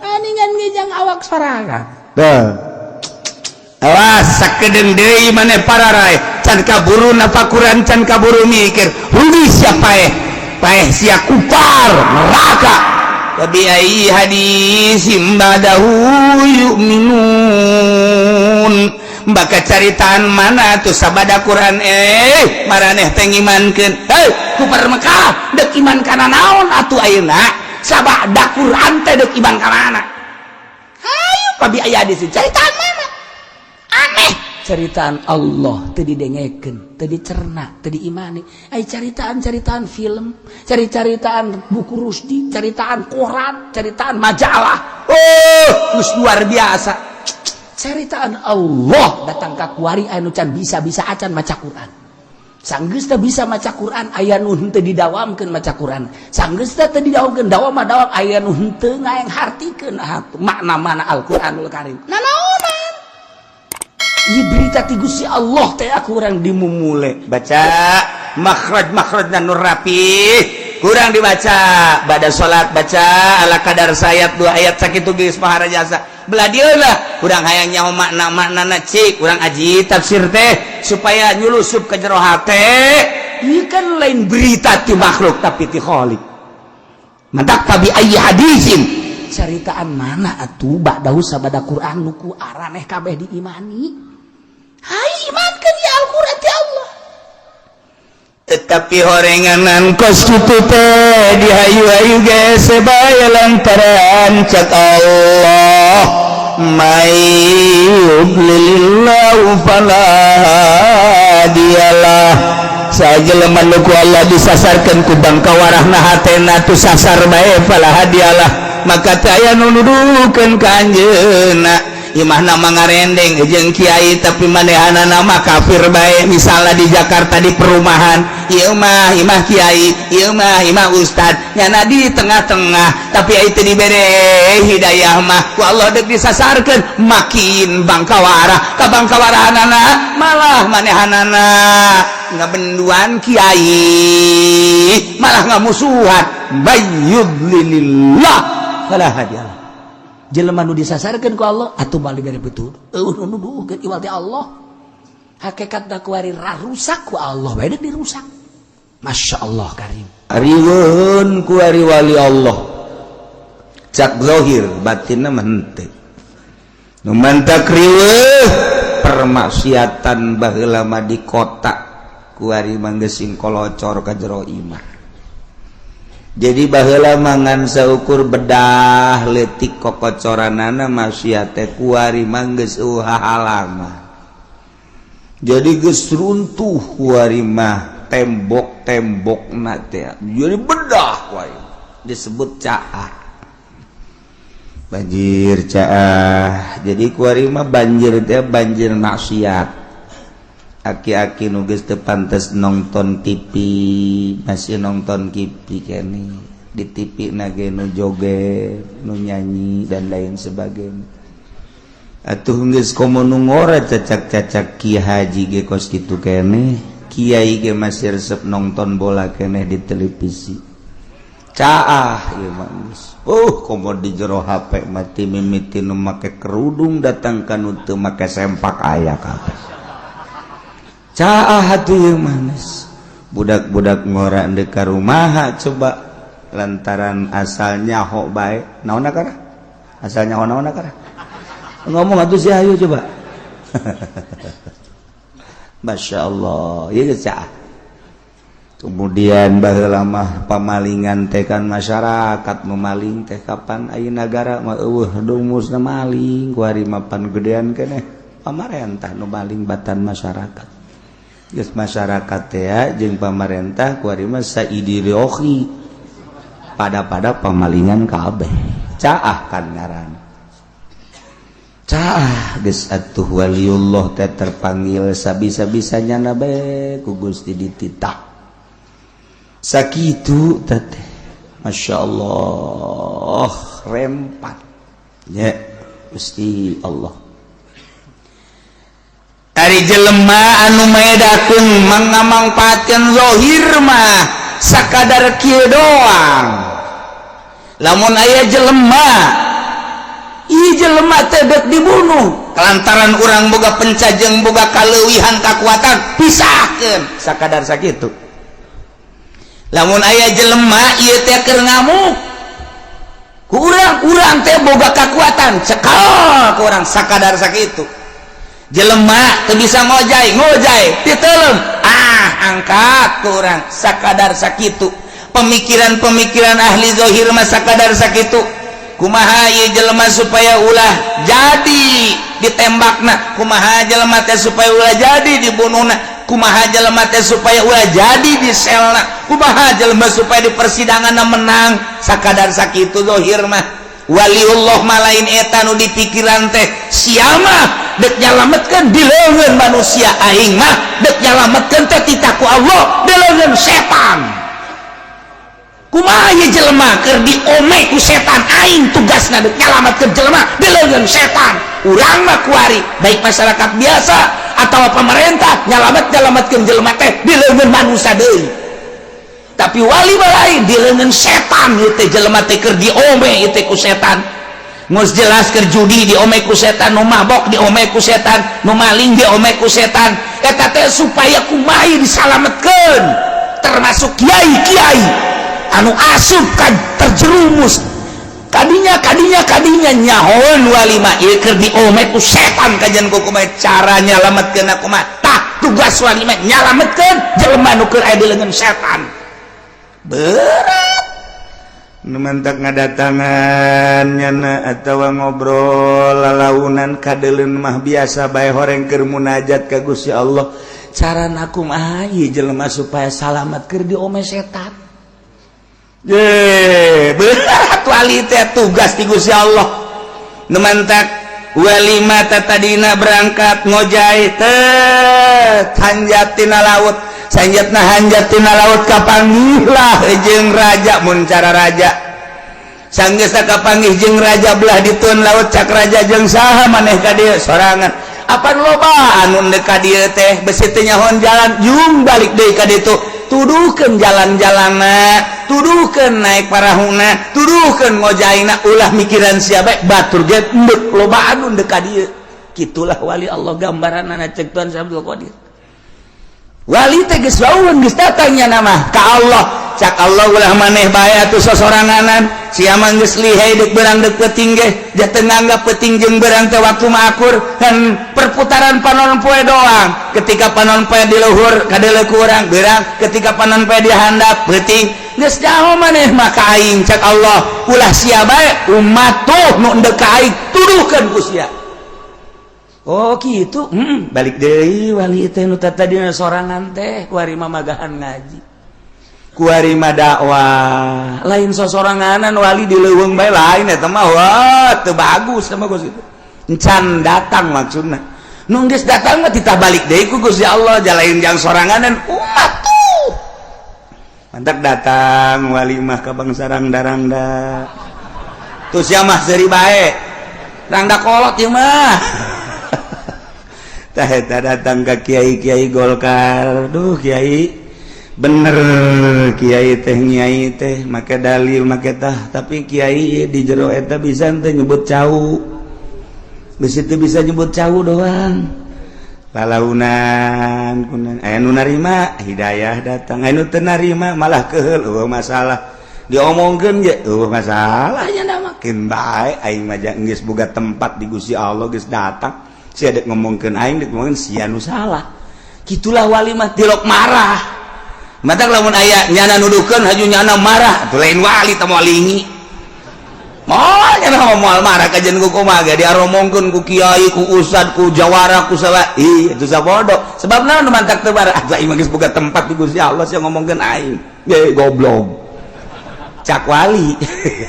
Aningan ngejang awak sorangan. Tuh. Awas, sakedeung deui maneh pararay, can kaburu napakuran, can kaburu mikir, rugi sia, paeh paeh sia, kupar neraka. Wabi ayyi hadisim ba'dahu yu'minun? Baka caritaan mana tuh sabada Quran maraneh teh ngimankeun? Hei, kupar Mekah, dek iman kana naon atuh ayeuna? Sabada Quran teh dek iman ka mana? Hayu, pabi aya di caritaan mana aneh, ceritaan Allah teu didengekeun, teu dicerna, teu diimani. Ai caritaan-caritaan film, cari-caritaan buku Rusdi, caritaan koran, caritaan majalah. Oh, geus luar biasa. Caritaan Allah datang ka kuari anu can bisa-bisa acan maca Quran. Sanggeus teu bisa maca Quran, aya nu henteu didawamkeun maca Quran. Sanggeus teu didawamkeun, dawam mah dawam, aya nu henteu ngaeng hartikeun makna mana Al-Qur'anul Karim. Nanaonan? Ieu berita ti Gusti Allah teh aku urang dimumule baca makhraj, makhrajna nu rapi kurang dibaca. Pada salat baca ala kadar sayat, dua ayat, sakitu geus maharajasa. Belah dieu lah urang hayang nyaho makna maknana, cik urang aji tafsir teh supaya nyulusup ke jero hate. Ieu kan lain berita ti makhluk, tapi ti Khalik. Mantak fabi ayyi hadisin, caritaan mana atuh ba'dahu sabada Quran nu ku araneh kabeh diimani? Hai, imankeun ya Al-Qur'an ti Allah. Tetapi horenganan kos kitu teh dihayu-hayu ge sebaya lantaran cak Allah, may yudlilillahu fala hadiyalah. Sajelema nu ku Allah disasarkeun ku bangkawarahna hatena tu sasar bae, fala hadiyalah, maka teu aya nu nuduhkeun ka anjeunna. Imahna mah ngarendeng jeung kiai, tapi manehanana mah kafir bae. Misalnya di Jakarta di perumahan, ieu mah imah kiai, ieu mah imah ustad, nyana di tengah-tengah, tapi itu dibere hidayah mah ku Allah, dek disasarkeun makin bangkawara ka bangkawarahanana, malah manehanana ngabenduan kiai, malah ngamusuhan. May yudlilillah fala hadiyalah. Jelema nu disasarkeun ku Allah atuh moal dibere petunjuk, eueuh nu nuduhkeun iwal ti Allah. Hakikat da kuari rusak ku Allah bae dirusak. Masya Allah karim. Riweun ku ari wali Allah cak zahir, batinna mah henteu. Nu mantak riweuh permaksiatan baheula mah di kota, kuari mah geus kolocor ka jero imah. Jadi baheula mangan saukur bedah leutik kokocoranana maksiat teh, kuari mah geus eueuh halaman. Jadi geus runtuh kuari mah tembok-tembokna teh, jadi bedah kuari disebut caah, banjir caah. Jadi kuari mah banjir teh banjir maksiat. Aki-aki nu geus teu pantes nonton TV masih nonton TV kene, di TV na ge nu joget, nu nyanyi, dan lain sebagainya. Atuh geus komo nu ngora cacak-cacak. Ki haji ge kos kitu kene, kiai ge masih resep nonton bola keneh di televisi. Caah ieu mah geus. Komo di jero HP mati mimiti nu make kerudung datang ka nu teu make sempak aya kabeh. Caah atuh ieu mah geus. Budak-budak ngora ndek ka rumaha coba, lantaran asalnya nyaho bae naon akara, asalnya nyaho naon akara, ngomong atuh si, ayo coba. Masya Allah, ieu geus caah. Kemudian baheula mah pamalingan teh kan masyarakat memaling teh, kapan aya nagara mah eueuh rumusna maling. Kuari mapan gedean keneh pamarentah nu maling batan masyarakat. Geus masyarakat teh jeung pamarentah kuari mah saidirohi pada-pada pamalingan kabeh. Caah kan ngaran caah. Geus atuh waliullah teh terpanggil sabisa-bisanya na bae ku Gusti dititah sakitu teh. Masya Allah, rempat ya Gusti Allah. Ari jelema anu maedakeun mangamangpaatkeun zahir mah sakadar kieu doang. Lamun aya jelema, ieu jelema teh dek dibunuh lantaran urang boga pencajeng, boga kaleuwihan kakuatan, pisahkeun sakadar sakitu. Lamun aya jelema ieu teh keur ngamuk, ku urang, urang teh boga kakuatan, cekal ku urang sakadar sakitu. Jelema teu bisa ngojay, ngojay ditelem, ah, angkat ku urang sakadar sakitu. Pemikiran-pemikiran ahli zahir mah sakadar sakitu. Kumaha ieu jelema supaya ulah jadi ditembakna, kumaha jelema teh supaya ulah jadi dibunuhna, kumaha jelema teh supaya ulah jadi diselna, kumaha jelema supaya di persidangan menang, sakadar sakitu zahir mah. Waliullah mah lain eta nu dipikiran teh. Siapa dek nyalametkeun di leungeun manusia, aing mah dek nyalametkeun teh titah ku Allah di leungeun setan. Kumaha ieu jelema keur diome ku setan, aing tugasna dek nyalametkeun jelema di leungeun setan. Urang mah kuari baik masyarakat biasa atau pemerintah nyalametkeun jelema teh di leungeun manusia deui, tapi wali mah lain, di leungeun setan. Ieu teh jelema teh keur diome ieu teh ku setan. Geus jelas keur judi diome ku setan, nu mabok diome ku setan, nu maling diome ku setan. Eta teh supaya kumaha disalametkeun, termasuk kiai-kiai anu asup kan terjerumus kadinya kadinya kadinya. Nyahoan wali mah ieu keur diome ku setan, kajian ku kumaha cara nyalametkeun kumaha. Tah, tugas wali mah nyalametkeun jelema nu keur aya di leungeun setan. Berat. Nu mantak ngadatangan nyana atawa ngobrol lalaunan kadeleun mah biasa bae, horeng keur munajat ka Gusti Allah, cara kumaha ieu jelema supaya salamat keur diome setan. Ye, berat wali teh tugas di Gusti Allah. Nu mantak Wali mata tadina berangkat ngojai teh hanjat tina laut, sanjatna hanjat tina laut, kapanggihlah jeung raja. Mun cara raja sanggeus kapanggih jeung raja belah ditun laut, cak raja, "Jeung saha maneh ka dieu?" "Sorangan." "Apan loba anu deuk ka dieu teh, besi teu nyahoan jalan. Jung balik deui ka ditu, tuduhkeun jalan-jalanna, tuduhkeun naik parahuna, tuduhkeun ngojaina, ulah mikiran sia bae, batur ge endek loba anu deuk ka dieu." Kitulah wali Allah gambaranna, cek Tuan Abdul Qadir. Wali teh geus wauheun, geus datangnya nama ka Allah. Cak Allah, "Ulah maneh bae atuh sosoranganan. Sia mah geus lihai, deuk beurang deuk peuting ge dia teu nganggap peuting jeung beurang teh waktu mah akur dan perputaran panon poe doang. Ketika panon poe di luhur kadeuleu ku urang beurang, ketika panon poe di handap peuting. Geus jauh maneh mah ka aing." Cak Allah, "Ulah sia bae, umat tuh nu endek ka aing tuduhkeun ku sia." Oh gitu. Balik deui wali teh nu tadina sorangan teh, kuari mah magahan ngaji, kuari mah dakwah, lain sosoranganan. Wali di leuweung bae lain eta mah. Wah, teu bagus sama Gus itu, encan datang maksudna. Nu geus datang mah titah balik deui ku Gusti Allah, jalain jang soranganan, umat tuh. Mantap datang wali mah ka bangsa rangda-rangda tuh. Sia mah seuri bae, rangda kolot ieu mah. Tah eta datang ke kiai-kiai Golkar. "Duh Kiai, bener kiai teh, nyai teh make dalil make tah, tapi kiai di jero eta bisa teh nyebut cau, bisi teu bisa nyebut cau doang." Lalaunan kunan aya nu narima hidayah datang, aya nu teu narima malah keheul, eueuh masalah diomongkeun ge eueuh masalahnya. Da makin bae aing mah geus boga tempat di Gusti Allah, geus datang. Sia dek ngomongkeun aing, dek ngomongkeun sia nu salah. Gitulah wali mah, tilok marah. Matak lamun aya nyana nuduhkeun haju nyana marah, atuh lain wali teh, moal lingi. Moal nyana mah moal marah kajian ku kumaha ge diaromongkeun ku kiai, ku ustad, ku jawara, ku salah. Ih, itu sabodo. Sebab naon mantak teu marah? Ah, aing mah geus boga tempat di Gusti Allah, sia ngomongkeun aing. Ge goblok. Cak wali.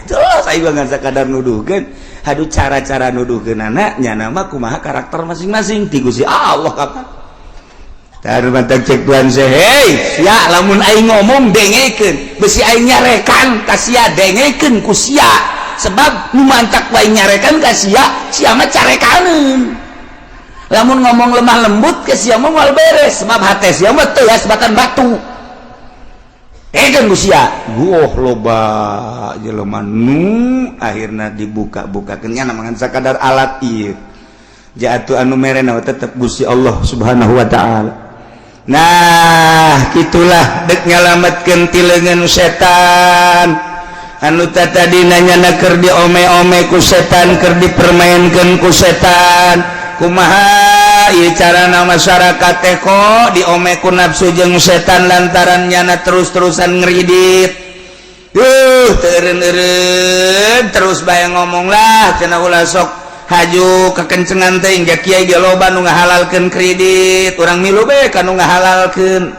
Terus aing mah ngan sakadar nuduhkeun. Aduh, cara-cara nuduhkeun anak nyana mah kumaha karakter masing-masing ti Gusti Allah kapan. Mantak cek Tuan, "Hei sia, lamun aing ngomong dengekeun, besi aing nyarekan ka sia, dengekeun ku sia, sebab nu mantak wae nyarekan ka sia, sia mah carekaneun. Lamun ngomong lemah lembut ke sia mah moal beres, sebab hate sia mah teuas bahkan batu. Dengekeun ku sia." Wah, loba jelema nu akhirna dibuka-bukakeun nya ngan sakadar alat ieu jatuh anu merena tetep Gusti Allah Subhanahu wa taala. Nah, gitulah dek nyalametkeun ti leungeun setan anu tadi nanya keur diome-ome ku setan, keur dipermainkeun ku setan. Kumaha ieu carana masyarakat teh kok diome ku nafsu jeung setan lantaran nyana terus-terusan ngeridit? Teu eureun-eureun terus bae ngomong lah cenah, ulah sok haju kekencengan teh hingga kiai ge loba nu ngahalalkeun kredit, urang milu bae ka nu ngahalalkeun.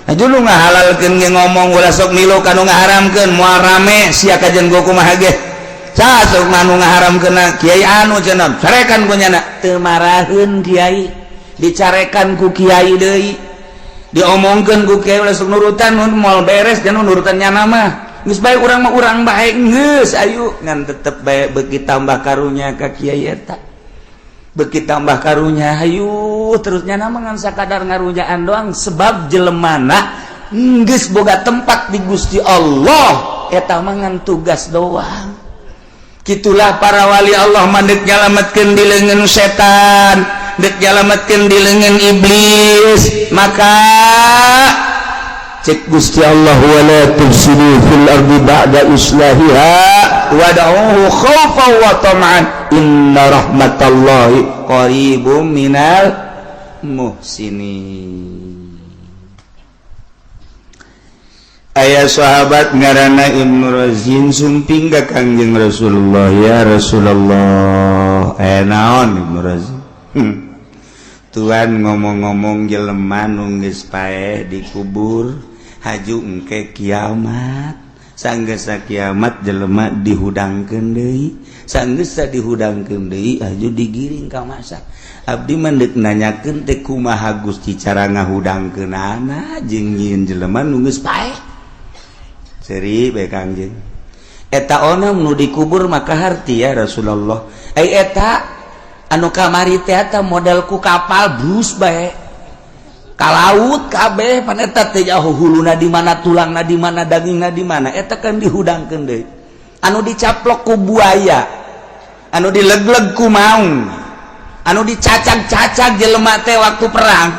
Haju nu ngahalalkeun ge ngomong ulah sok milu ka nu ngaharamkeun, moal rame sia kajen go kumaha ge. Sok mah nu ngaharamkeun kiai anu cenah, carekan ku nyana. Teu maraheun kiai, dicarekan ku kiai deui, diomongkeun ku kiai, ulah sok nurutan, moal beres jangan nurutan nyana mah. Geus bae urang mah, urang bae geus ayu ngan tetep bae beuki tambah karunya ka kiai eta, beuki tambah karunya. Hayu terus nyana mah ngan sakadar ngarunyaan doang, sebab jelemana geus boga tempat di Gusti Allah, eta mah ngan tugas doang. Gitulah para wali Allah mah dek nyalametkeun di leungeun setan, dek nyalametkeun di leungeun iblis. Maka cek Gusti Allah, wala tufsidu fil ardi ba'da islahiha wad'uhu khaufan wa tama'an inna rahmatallahi qaribum minal muhsinin. Aya sahabat ngaranna Ibnu Razin sumping ka Kangjeng Rasulullah, "Ya Rasulullah." Eh, naon Ibnu Razin? Tuan ngomong-ngomong jelema nu geus paeh dikubur haju engke kiamat." Sanggeus kiamat jelema dihudangkeun deui, sanggeus dihudangkeun deui aju digiring ka masa. Abdi mah deuk nanyakeun teh kumaha Gusti cara ngahudangkeunana jeung nyieun jelema nu geus paeh. Seuri bae Kangjeng. Eta onam nu dikubur maka harti ya Rasulullah. Ai eta anu kamari teh eta model ku kapal brus bae. Ka laut kabeh pan eta teh jauh huluna di mana, tulangna di mana, dagingna di mana, eta kan dihudangkeun deui. Anu dicaplok ku buaya, anu dilegleg ku maung, anu dicacag-cacag jelema teh waktu perang,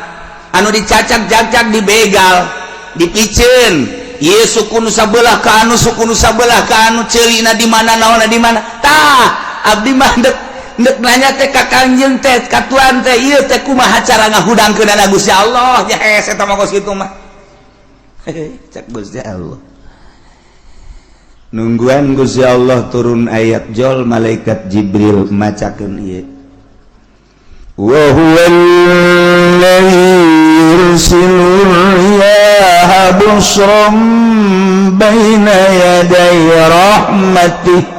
anu dicacag-cacag dibegal, dipiceun, ieu suku nu sabelah ka anu suku nu sabelah ka anu, ceulina di mana, naonna di mana. Tah abdi mah dek nanya teh ka Kangjeng teh, ka tuan teh, ieu teh kumaha cara ngahudangkeunana Gusti Allah? Ya hese eta mah kos kitu mah. Cek Gusti Allah. Nungguan Gusti Allah turun ayat jol malaikat Jibril macakeun ieu. Wa huwa alladhi yursilu riyaha busyran baina yaday rahmatih.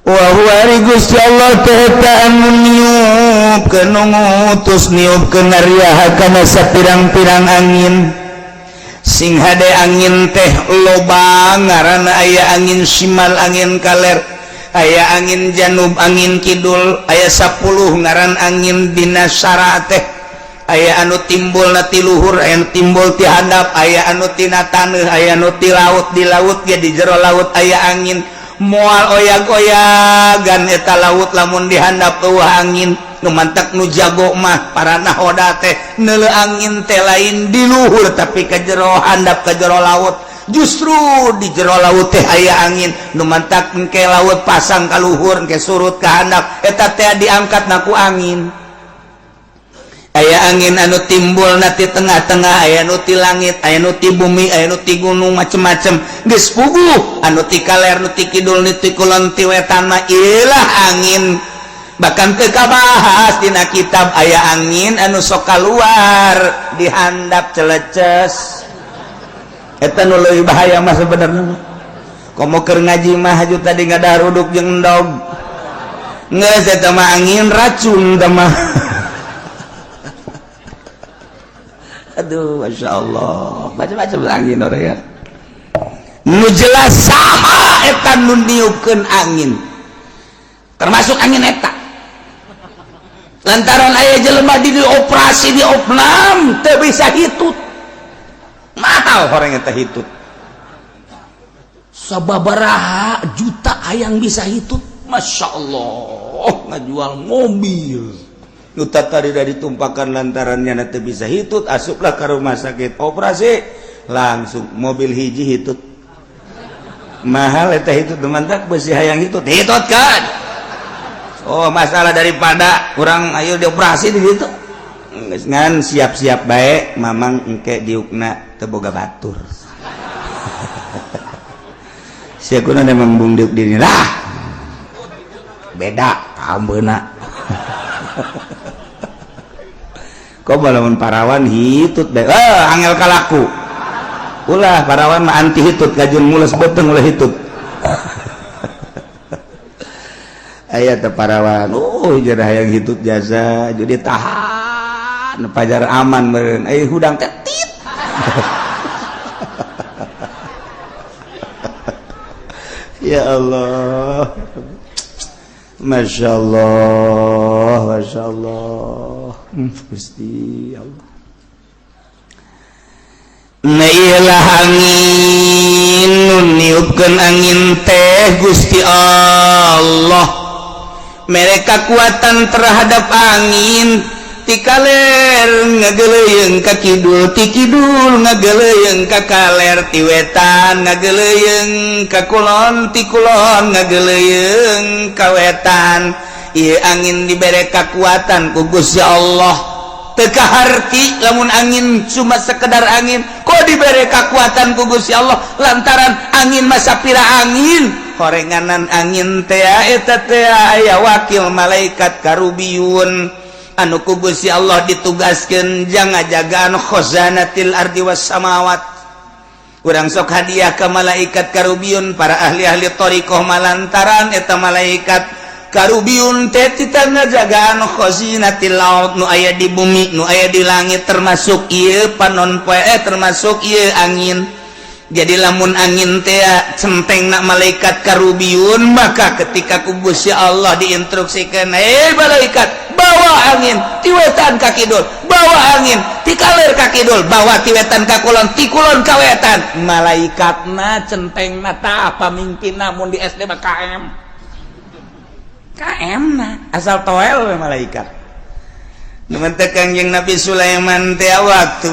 Wa huwa ari Gusti Allah teh eta anu niupkeun, nu ngutus niupkeun riyaha kana sapirang-pirang angin. Sing hade angin teh loba ngaranna, aya angin simal, angin kaler, aya angin janub, angin kidul, aya 10 ngaran angin dina syara teh. Aya anu timbul na ti luhur, aya anu timbul ti handap, aya anu tina taneuh, aya anu ti laut, di laut ge di jero laut aya angin. Moal oyag-oyagan eta laut lamun dihandap eueuh angin. Nu mantak nu jago mah para nahoda teh neuleu angin teh lain di luhur tapi ka jero handap, ka jero laut. Justru di jero laut teh aya angin. Nu mantak engke laut pasang ka luhur, engke surut ka handap, eta teh diangkat na ku angin. Aya angin anu timbul na ti tengah-tengah, aya nu ti langit, aya nu ti bumi, aya nu ti gunung, macem-macem geus puguh, anu ti kaler, nu ti kidul, nu ti kulon, ti wetan mah ilah angin. Bahkan teu kabahas dina kitab aya angin anu sok kaluar dihandap celeces, eta nu leuwih bahaya mah sebenarnya mah. Komo keur ngaji mah haju tadi ngadaruduk jeung endog geus, eta mah angin racun teh mah. Aduh, masya Allah, macam-macam angin orang ya. Nu jelas saha eta nu niupkeun angin, termasuk angin eta. Lantaran aya jelema di dioperasi, diopnam teu bisa hitut, mahal orang eta hitut. Sababaraha juta hayang bisa hitut, masya Allah, ngajual mobil. Nuta tadi dari ditumpakan lantarannya nanti bisa hitut, asuplah ke rumah sakit, operasi, langsung mobil hiji hitut. Mahal eta hitut, mantap besi hayang hitut, hitut kan. Oh, masalah daripada kurang ayo dioperasi di situ. Ngan siap-siap baik, mamang engke diukna teu boga batur. Sia kuna memang bung diuk diri lah. Beda kambeuna. Kok lamun parawan hitut bae, ah angel kalaku. Ulah parawan mah anti hitut, kajun mules beteng ulah hitut. Aya teh parawan, oh jadi hayang hitut jasa, jadi tahan pajar aman meureun. Eh hudang teh tit. Ya Allah. Masya Allah, Masya Allah, Gusti Allah. Nailah angin nu niupkeun angin teh Gusti Allah. Mereka kekuatan terhadap angin ti kaler ngageleuyeung ka kidul, ti kidul ngageleuyeung ka kaler, ti wetan ngageleuyeung ka kulon, ti kulon ngageleuyeung ka wetan. Ieu angin dibere kakuatan ku Gusti Allah. Teu kaharti lamun angin cuma sekedar angin, kok dibere kakuatan ku Gusti Allah lantaran angin masa pira angin horenganan angin teh eta teh aya wakil malaikat karubiyun anu ku Gusti Allah ditugaskeun jang ngajagaan khazanatil ardi was samawat. Urang sok hadiah ke malaikat Karubiun, para ahli-ahli thoriqoh, malantaran eta malaikat Karubiun teh ngajagaan khazinatil ard, nu aya di bumi, nu aya di langit, termasuk ieu panon poe, termasuk ieu angin. Jadi lamun angin teh centeng nak malaikat Karubiun, maka ketika ku Gusti Allah diinstruksikan, "Eh malaikat, bawa angin ti wetan ka kidul, bawa angin ti kaler ka kidul, bawa ti wetan ka kulon, ti kulon ka wetan." Malaikatna centeng ta pamimpin, namun di SD mah KM KM na asal toel we malaikat. Numatak Kangjeng Nabi Sulaiman teh waktu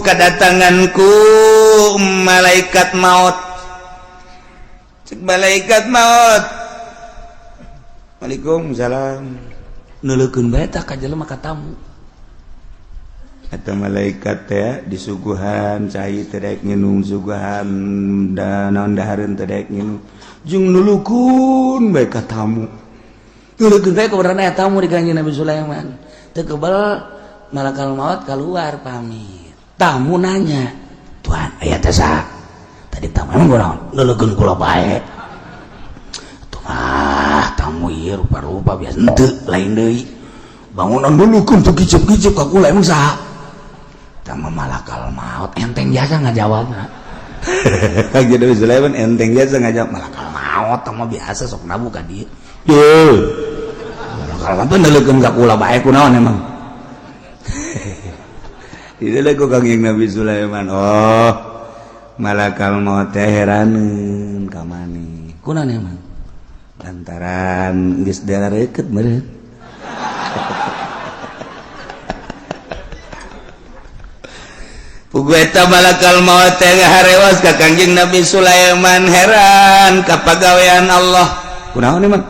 kedatanganku malaikat maut, cek malaikat maut, "Waalaikumsalam." Neuleukeun bae tah ka jelema ka tamu. Atau malaikat teh disuguhan cai teu daek nginum, suguhan da naon dahareun teu daek nginum, jeung nulukeun bae ka tamu. Neuleukeun bae kebenaran tamu di Kangjeng Nabi Sulaiman. Teu kebel malakal maut keluar pamit. Tamu nanya, "Tuhan, aya teh saha?" "Tadi tamu emang kunaon? Neuleukeun kula bae." "Atuh mah tamu ieu rupa-rupa biasa henteu, lain deui. Bangunan nulukeun teu kicep-kicep ka kula, emang saha?" "Tamu malakal maut." Enteng jasa ngajawabna. Kangjeng Nabi Sulaiman enteng biasa ngajawab. Malakal maut mah biasa sok nabu ka dieu. Duh. Malakal maut neuleukeun ka kula bae kunaon emang? Tidak ku Kangjeng Nabi Sulaiman. Oh, malakal maut teh heraneun ka maneh. Kunaon emang? Lantaran geus dareukeut meureun. Pugu eta malakal maut teh ngaharewas ka Kangjeng Nabi Sulaiman, heran ka pagawean Allah. Kunaon emang?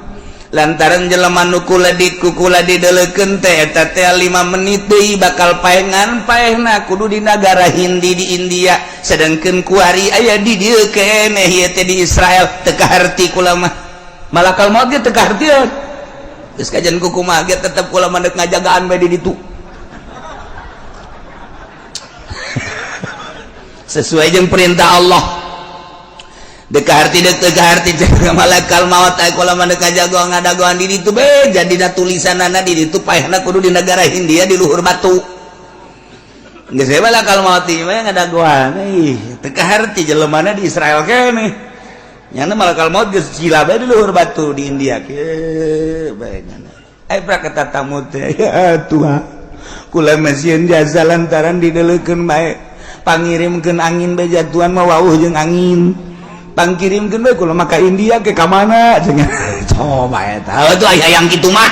Lantaran jelema nu kula di kukula dideleukeun teh eta teh 5 menit deui bakal paengan, paehna kudu di nagara Hindi, di India, sedangkeun kuari aya di dieu keneh, ieu teh di Israel. Teu kaharti kula mah. Malakal maut ge teu kahartieun. Geus kajian kukumaha ge tetep kula mah deuk ngajagaan bae di ditu. Sesuai jeung perintah Allah. Dekaharti dek tekaharti malakal maut ay kula mah deuk ngajagoan ngadagoan di ditu be jadina tulisanana di ditu paehna kudu di negara Hindia di luhur batu. Geus we malakal maut ieu mah ngadagoan, ih teu kaharti jelemana di Israel keneh. Nyana malakal maut geus cila bae di luhur batu di India kieu bae nyana. Ai pra kata tamu teh, "Ya Tuhan, kula mah sieun jasa lantaran dideleukeun bae, pangirimkeun angin bae jatuhan mah wauh jeung angin. Pangkirimkeun bae kula mah ka India ke ka mana cenah." Coba eta tuh aya yang kitu mah.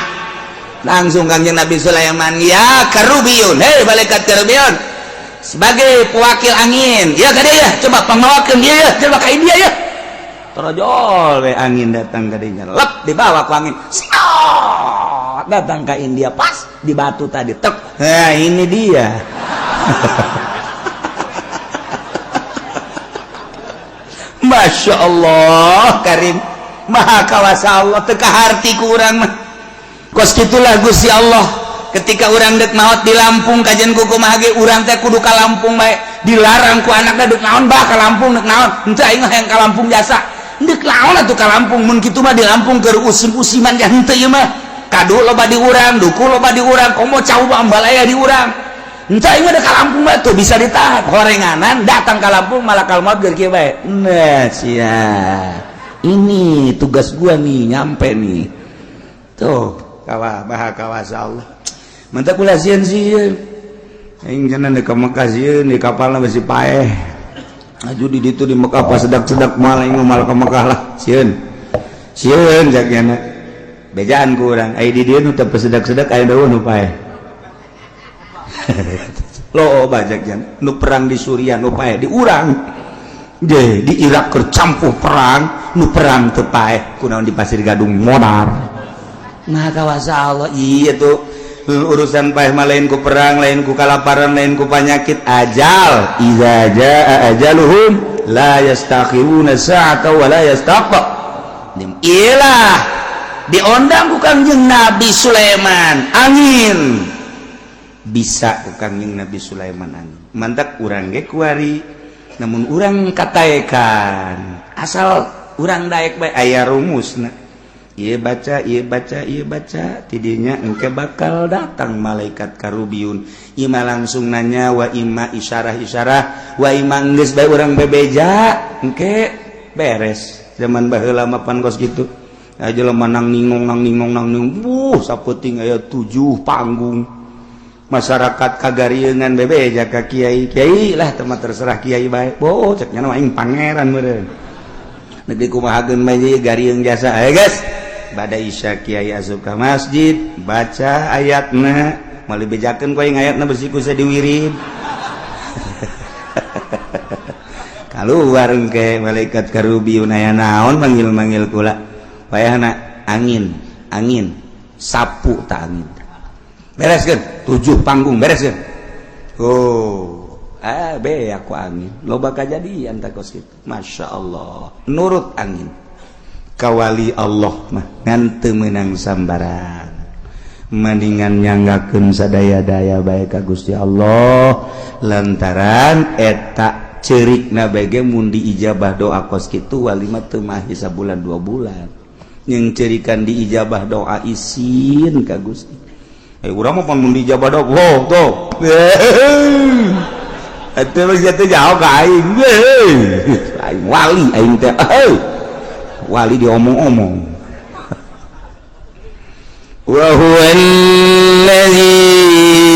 Langsung Kangjeng Nabi Sulaiman, "Ya Karubiyun, hei malaikat Karubiyun, sebagai pewakil angin, ya ka dieu ya, coba pangmawakeun dia ya, coba ka India ya." Torojol we angin datang ka dinya, lep dibawa ku angin. Siot, datang ke India pas di batu tadi tek. Nah, ini dia. Masya Allah Karim, Maha kawasa Allah, teu kaharti ku urang mah. Kos kitulah Gusti Allah. Ketika urang dek maot di Lampung kajian kumaha ge urang teh kudu ka Lampung bae, dilarang ku anakna, "Dek naon bah ka Lampung, dek naon?" "Henteu, aing mah hayang ka Lampung jasa." "Dek naon atuh ka Lampung, mun kitu mah di Lampung keur usim-usiman ya henteu ieu mah. Kadu loba di urang, duku loba di urang, komo cau ambalaya di urang. Henteu, aing mah dek ka Lampung bae." Tuh bisa ditahan. Horenganan datang ka Lampung malakal maut keur kieu bae. Nah, sia. Ini tugas gua nih, nyampe nih. Tuh, kawa maha kawasa Allah. Mantap kula sieun-sieun. Aing cenah di Mekah sieun di kapalna besi paeh. Aju di ditu di Mekah pas sedak-sedak malah aing malah ke Mekah lah sieun. Sieun jagiana. Bejaan ku urang, ai di dieu nu teu sedak-sedak aya daun nu paeh. Lo bajak jan nu perang di Suriah nu paeh di urang. Je di Irak keur campuh perang nu perang teu paeh kunaon di Pasir Gadung modar. Maha kawasa Allah iya tuh urusan paeh mah lain ku perang, lain ku kalaparan, lain ku penyakit, ajal. Iza jaa ajaluhum la yastakhiruna sa'ata wa la yastaqdim. Ilah diondang ku Kangjeng Nabi Sulaiman angin, bisa ku Kangjeng Nabi Sulaiman angin. Mantak urang ge kuari Namun urang kataekan asal urang daek bae aya rumusna. Ieu baca, ieu baca, ieu baca, tidinya engke bakal datang malaikat karubiyun. Ima langsung nanya, wa ima isyarah-isyarah, wa ima geus bae urang bebeja, engke beres. Zaman baheula mah pan kos kitu. Aja jelema nang ningong, nang ningong, nang ningong, buh sapeting aya 7 panggung. Masyarakat kagarieunan bebeja ka kiai. Kiai lah teu mah terserah kiai bae. Boh cek nya mah aing pangeran meureun. Negeri kumahakeun bae garieung jasa. Ayo guys. Bada isya kiai asup ka masjid, baca ayatna, moal dibejakeun ku aing ayatna besi ku diwirid. Kaluar engke malaikat karubiyun aya naon manggil-manggil kula. Wayahna angin, angin, sapu tak angin. Bereskeun 7 panggung bereskeun. Oh, ah be aku angin. Loba kajadian tak kos kitu. Masya Allah, nurut angin. Kawali Allah mah ngan teu meunang sambarang. Mendingan nyanggakeun sadaya-daya bae ka Gusti Allah lantaran eta ceurikna bae ge mun diijabah doa kos kitu wali mah teu mahi sabulan 2 bulan. Yang cerikan diijabah doa isin ka Gusti. Urang mah pan mun diijabah doa, oh tuh. Eta mah sia teh jauh ka aing. Aing wali aing teh. Wali diomong-omong. Wa huwa alladzi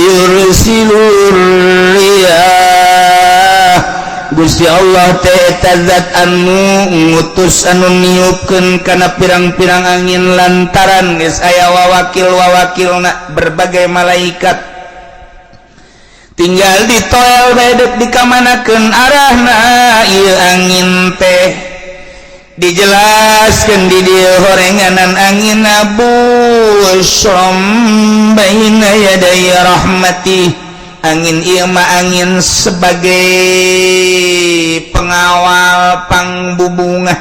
yursilu riyah. Gusti Allah teh eta zat anu ngutus anu niupkeun kana pirang-pirang angin lantaran geus aya wawakil-wawakilna berbagai malaikat. Tinggal ditoel bae deuk dikamanakeun arahna ieu angin teh. Dijelaskan di dieu horenganan angin busyram baina yaday rahmati. Angin ieu mah angin sebagai pengawal pangbubungah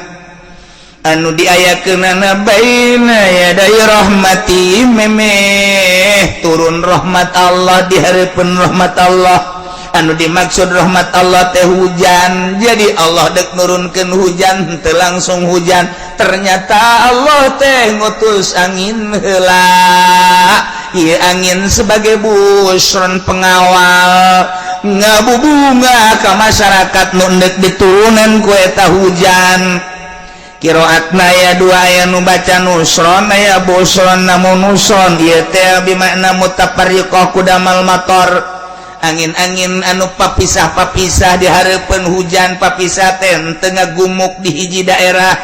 anu diayakeunana baina yaday rahmati, memeh turun rahmat Allah di hareupeun rahmat Allah. Anu dimaksud rahmat Allah teh hujan. Jadi Allah dek nurunkeun hujan teu langsung hujan, ternyata Allah teh ngutus angin heula. Ieu angin sebagai busron pengawal ngabubunga ka masyarakat nu endek diturunan ku eta hujan. Kiroatna aya dua, aya nu baca nusron aya busron, namun nusron ieu teh bimakna mutafarriqah kudamal mator. Angin-angin anu papisah-papisah di hareupeun hujan, papisah teh teu ngagumuk di hiji daerah,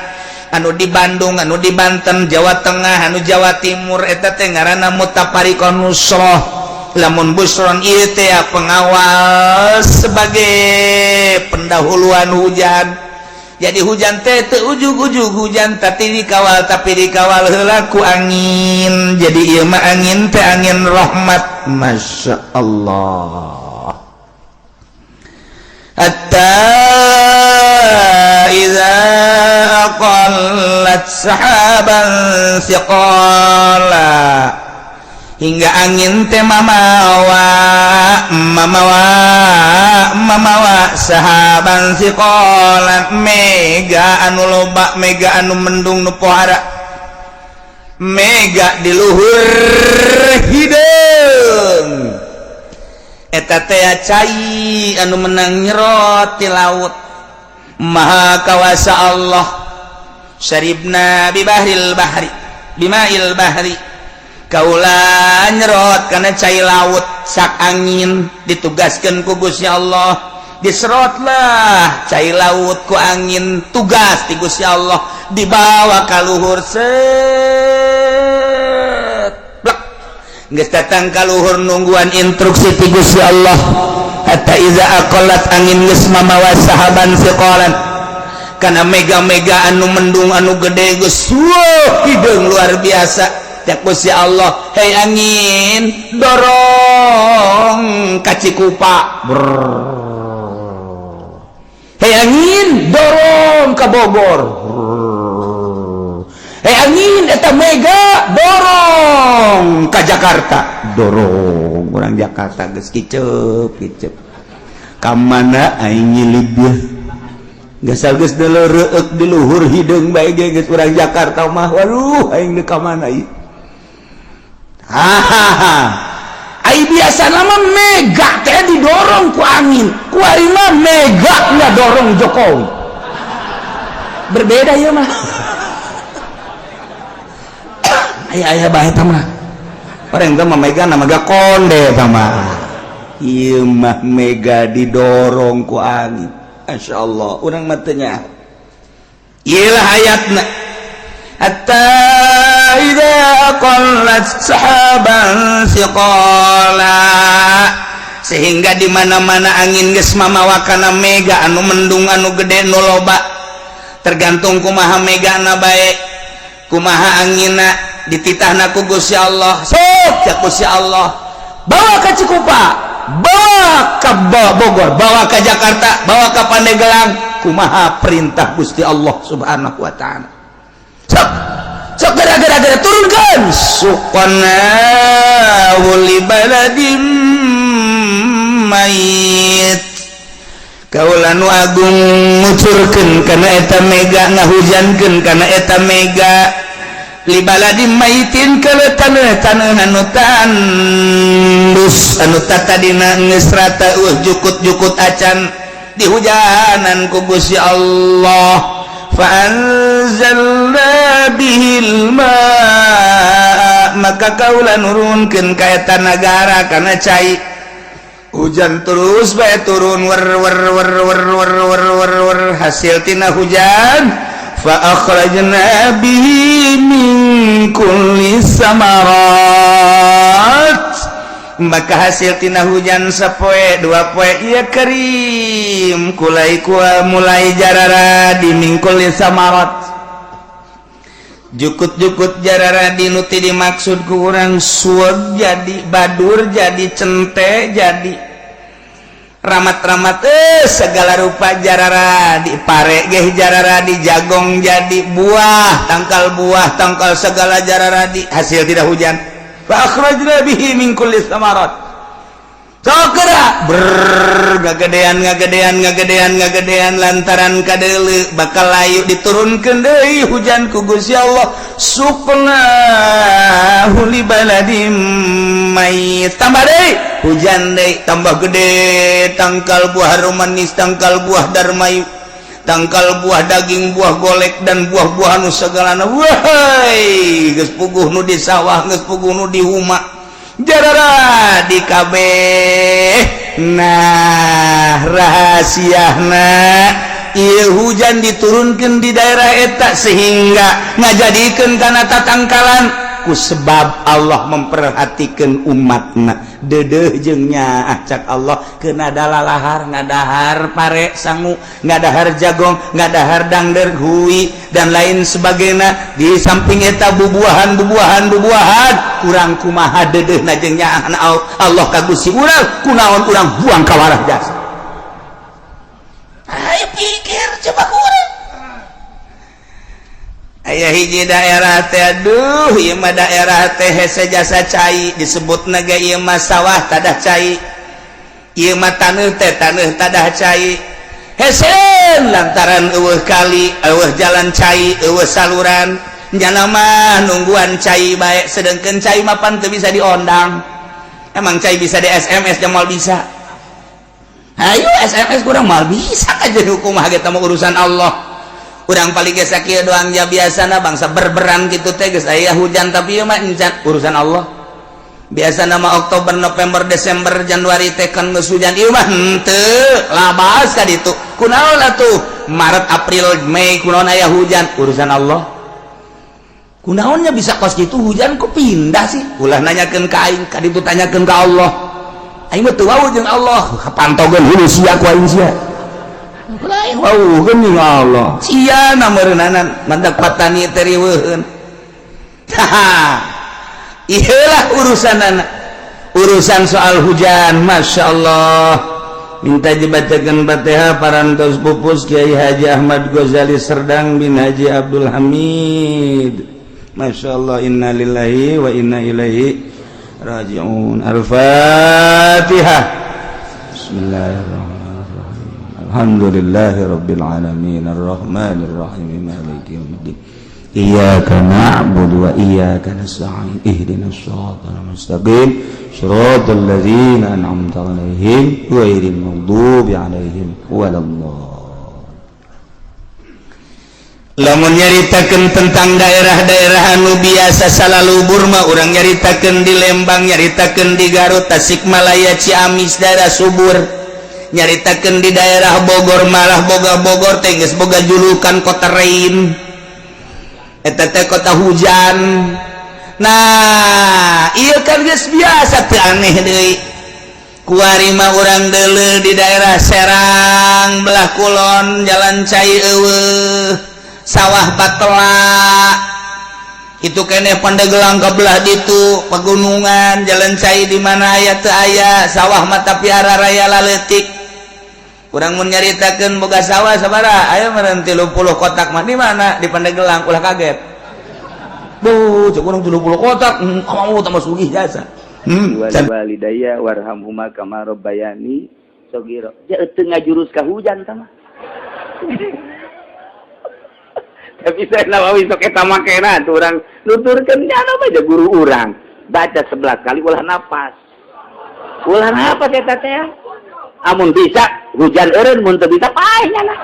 anu di Bandung, anu di Banten, Jawa Tengah, anu Jawa Timur, eta teh ngaranna mutafariqah nusroh. Lamun busron ieu teh pengawal sebagai pendahuluan hujan. Jadi hujan teh teu ujug-ujug hujan tapi dikawal, tapi dikawal heula ku angin. Jadi ieu mah angin teh angin rahmat. Masya Allah. Hatta idza aqallat sahaban thiqala, hingga angin teh mamawa mamawa mamawa sahaban thiqala, mega anu loba, mega anu mendung nu pohara, mega di luhur hideung eta teh cai anu menang nyerot di laut. Maha kawasa Allah. Syaribna bibahril bahri bimail bahri, kaula nyerot karena cai laut sak angin ditugaskan ku Gusti Allah, diserotlah cai laut ku angin, tugas di Gusti Allah dibawa ka luhur, set blek geus datang ka luhur nungguan instruksi ti Gusti Allah. Hatta iza aqallat, angin geus mamawa sahaban siqalan kana mega-mega anu mendung anu gede geus hideung luar biasa. Cak Gusti Allah, hei angin, dorong ka Cikupa. Hei angin, dorong ka Bogor. Hei angin, eta mega dorong ka Jakarta. Dorong orang Jakarta geus kicep kicep. Ka mana aing nyilib ya? Geus geus reueuk di luhur hideung bae ge geus urang Jakarta mah. Waduh, aing deuk ka mana ieu? Hahaha. Ai biasa nama mega teh didorong ku angin, kuari mah mega nggak dorong Jokowi. Berbeda ya mah. Aya aya bae eta mah. Orang teh mah mega na mega konde eta mah. Ieu mah mega didorong ku angin. Masya Allah, urang mah teu nyaho. Ieu lah ayatna. Hatta idza aqallat sahaban siqala, sehingga di mana-mana angin geus mamawa kana mega anu mendung anu gede nu loba, tergantung kumaha megana bae, kumaha anginna, dititahna ku Gusti Allah. Sok ya Gusti Allah, bawa ke Cikupa, bawa ke Bogor, bawa ke Jakarta, bawa ke Pandeglang, kumaha perintah Gusti Allah Subhanahu wa taala. Sok sok gara-gara turunkan. Suqnahu li baladim mayit, kaula nu agung ngucurkeun kana eta mega, ngahujankeun kana eta mega, li baladim maitin, kana taneuh taneuh anu tandus, anu tatadina geus rata eueuh jukut-jukut acan dihujanan ku Gusti Allah. Fa anzalna bihil ma, maka kaula nurunkeun ka eta nagara kana cai. Hujan terus bae turun, wer wer wer wer wer wer wer wer. Hasil tina hujan, fa akhrajna bihi min kulli samarat, maka hasil tina hujan sapoe dua poe iya kerim kulai kua mulai jarara di min kulli samarat, jukut-jukut jarara di nuti dimaksud ku urang suweg jadi badur, jadi cente, jadi ramat-ramat, segala rupa jarara di pare geh jarara di jagong, jadi buah tangkal, buah tangkal segala jarara di hasil tina hujan. Fa akhrajna bihi min kulli samarat. Sok geura ber ngagedean ngagedean ngagedean ngagedean, lantaran kadeuleu bakal layu diturunkeun deui hujan ku Gusti Allah. Suqnahu li baladim mayit, tambah deui hujan deui, tambah gede tangkal buah harum manis, tangkal buah darmayu, tangkal buah daging, buah golek, dan buah-buahan nu segalana. Wahai, geus puguh nu di sawah, geus puguh nu di huma, jarara di kabeh. Nah, rahasiana ieu hujan diturunkan di daerah eta sehingga ngajadikeun kana tatangkalan ku sebab Allah memperhatikan umatna, dedeh jeung nyaah. Cak Allah kena lalahar, ngadahar pare sangu, ngadahar jagong, ngadahar dangder hui dan lain sebagainya. Di samping eta bubuahan bubuahan bubuahan, kurang kumaha dedeh na jeung nyaah Allah ka Gusti urang, kunaon urang buang ka warah jasa? Ayo pikir coba kurang. Aya hiji daerah teh, aduh, ieu mah daerah teh hese jasa cai disebut naga. Ieu mah sawah tadah cai, ieu mah taneuh teh taneuh tadah cai, hese lantaran eueuh kali, eueuh jalan cai, eueuh saluran. Nyana mah nungguan cai bae, sedangkan cai mah pan teu bisa diondang. Emang cai bisa di SMS? Jamal bisa. Ayo SMS kurang mal bisa aja hukum kita mah urusan Allah. Urang paling geus sakieu doang ya, biasana bangsa berberan gitu teh geus aya hujan, tapi ieu mah encan, urusan Allah. Biasa nama Oktober, November, Desember, Januari teh kan geus hujan, ieu mah henteu labas ka ditu. Kunaon atuh Maret, April, Mei kunaon aya hujan? Urusan Allah. Kunaonnya bisa kos gitu hujan kok pindah sih? Ulah nanyakeun ka aing, ka ditu tanyakeun ka Allah. Aing mah teu wawuh jeung Allah, kapantogeun hulu sia ku aing sia. Lain wawuh jeung Allah. Sia na meureunanan mandak patani teh riweuheun. Iyalah urusan anak, urusan soal hujan. Masya Allah. Minta dibacakan Fatihah parantos pupus Kiai Haji Ahmad Ghazali Serdang bin Haji Abdul Hamid. Masya Allah. Innalillahi wa inna ilaihi raji'un. Al-Fatihah. Bismillahirrahmanirrahim. Alhamdulillahi rabbil alamin arrahmanir rahim maliki yaumiddin. Iyyaka na'budu wa iyyaka nasta'in ihdinas siratal mustaqim siratal ladzina an'amta 'alaihim ghairil maghdubi 'alaihim waladdallin. Lamun nyaritakeun tentang daerah-daerah anu biasa salalubur mah urang nyaritakeun di Lembang, nyaritakeun di Garut, Tasikmalaya, Ciamis, daerah subur. Nyaritakeun di daerah Bogor malah boga Bogor teh geus boga julukan kota rain. Eta teh kota hujan. Nah, ieu kan geus biasa teu aneh deui. Kuari mah urang deuleu di daerah Serang belah kulon jalan cai eueuh, sawah batela. Itu keneh Pandeglang ke belah ditu pegunungan jalan cai di mana aya teu aya sawah mata piara raya laletik. Urang mun nyaritakeun boga sawah sabaraha aya meureun 30 kotak mah di mana di Pandeglang ulah kaget. Duh, cek urang 30 kotak, kamu tambah sugih jasa. Walidaya warhamhuma kama rabbayani saghira. Ja teu ngajurus ka hujan tah mah. Tapi saya Nawawi sok eta makena tuh urang nuturkeun nya mah aja guru urang. Baca 11 kali ulah napas. Ulah napas eta teh. Amun bisa hujan eureun, mun teu bisa paeh nya lah.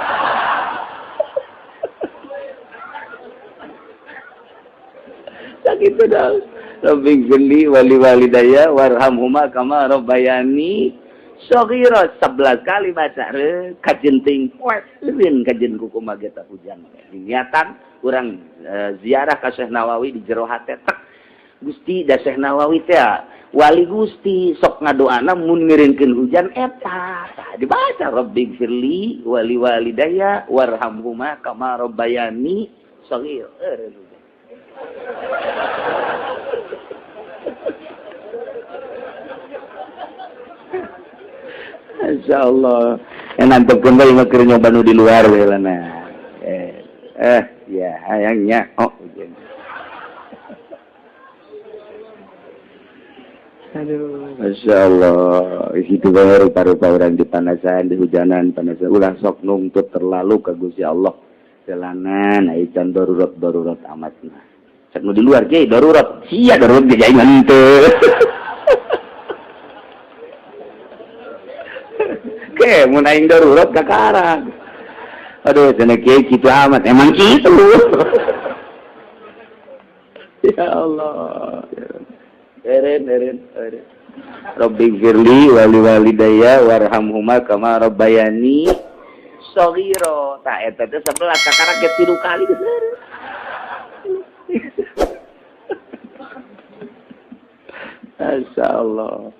Sakitu dah. Rabbi gfirli wali walidayya warhamhuma kama rabbayani saghira. 11 kali baca re kajenting poe eureun kajen kukumaha ge tah hujan. Niatan urang ziarah ka Syekh Nawawi di jero hate tek Gusti da Syekh Nawawi teh wali Gusti sok ngadoana mun ngiringkeun hujan eta tah dibaca Rabbi gfirli wali walidayya warhamhuma kama rabbayani saghira. Masya Allah. Nantepkeun bae mah keur nyoba nu di luar we lah nah. Ya hayangnya oh hujan. Aduh, Masya Allah. Itu bae rupa-rupa urang di panasan, di hujanan, panasan. Ulah sok nungtut terlalu ka Gusti Allah. Jalanan aya can darurat-darurat amat mah. Cek nu di luar ge darurat, sia darurat ge aing henteu. Ke mun aing darurat ka karang. Aduh, cenah kieu kitu amat. Emang kitu. Ya Allah. Eren eren eren. Rabbi firli wali walidayya warhamhuma kama rabbayani saghira. Tah eta teh 11 kakara ge 3 kali geus. Masya Allah.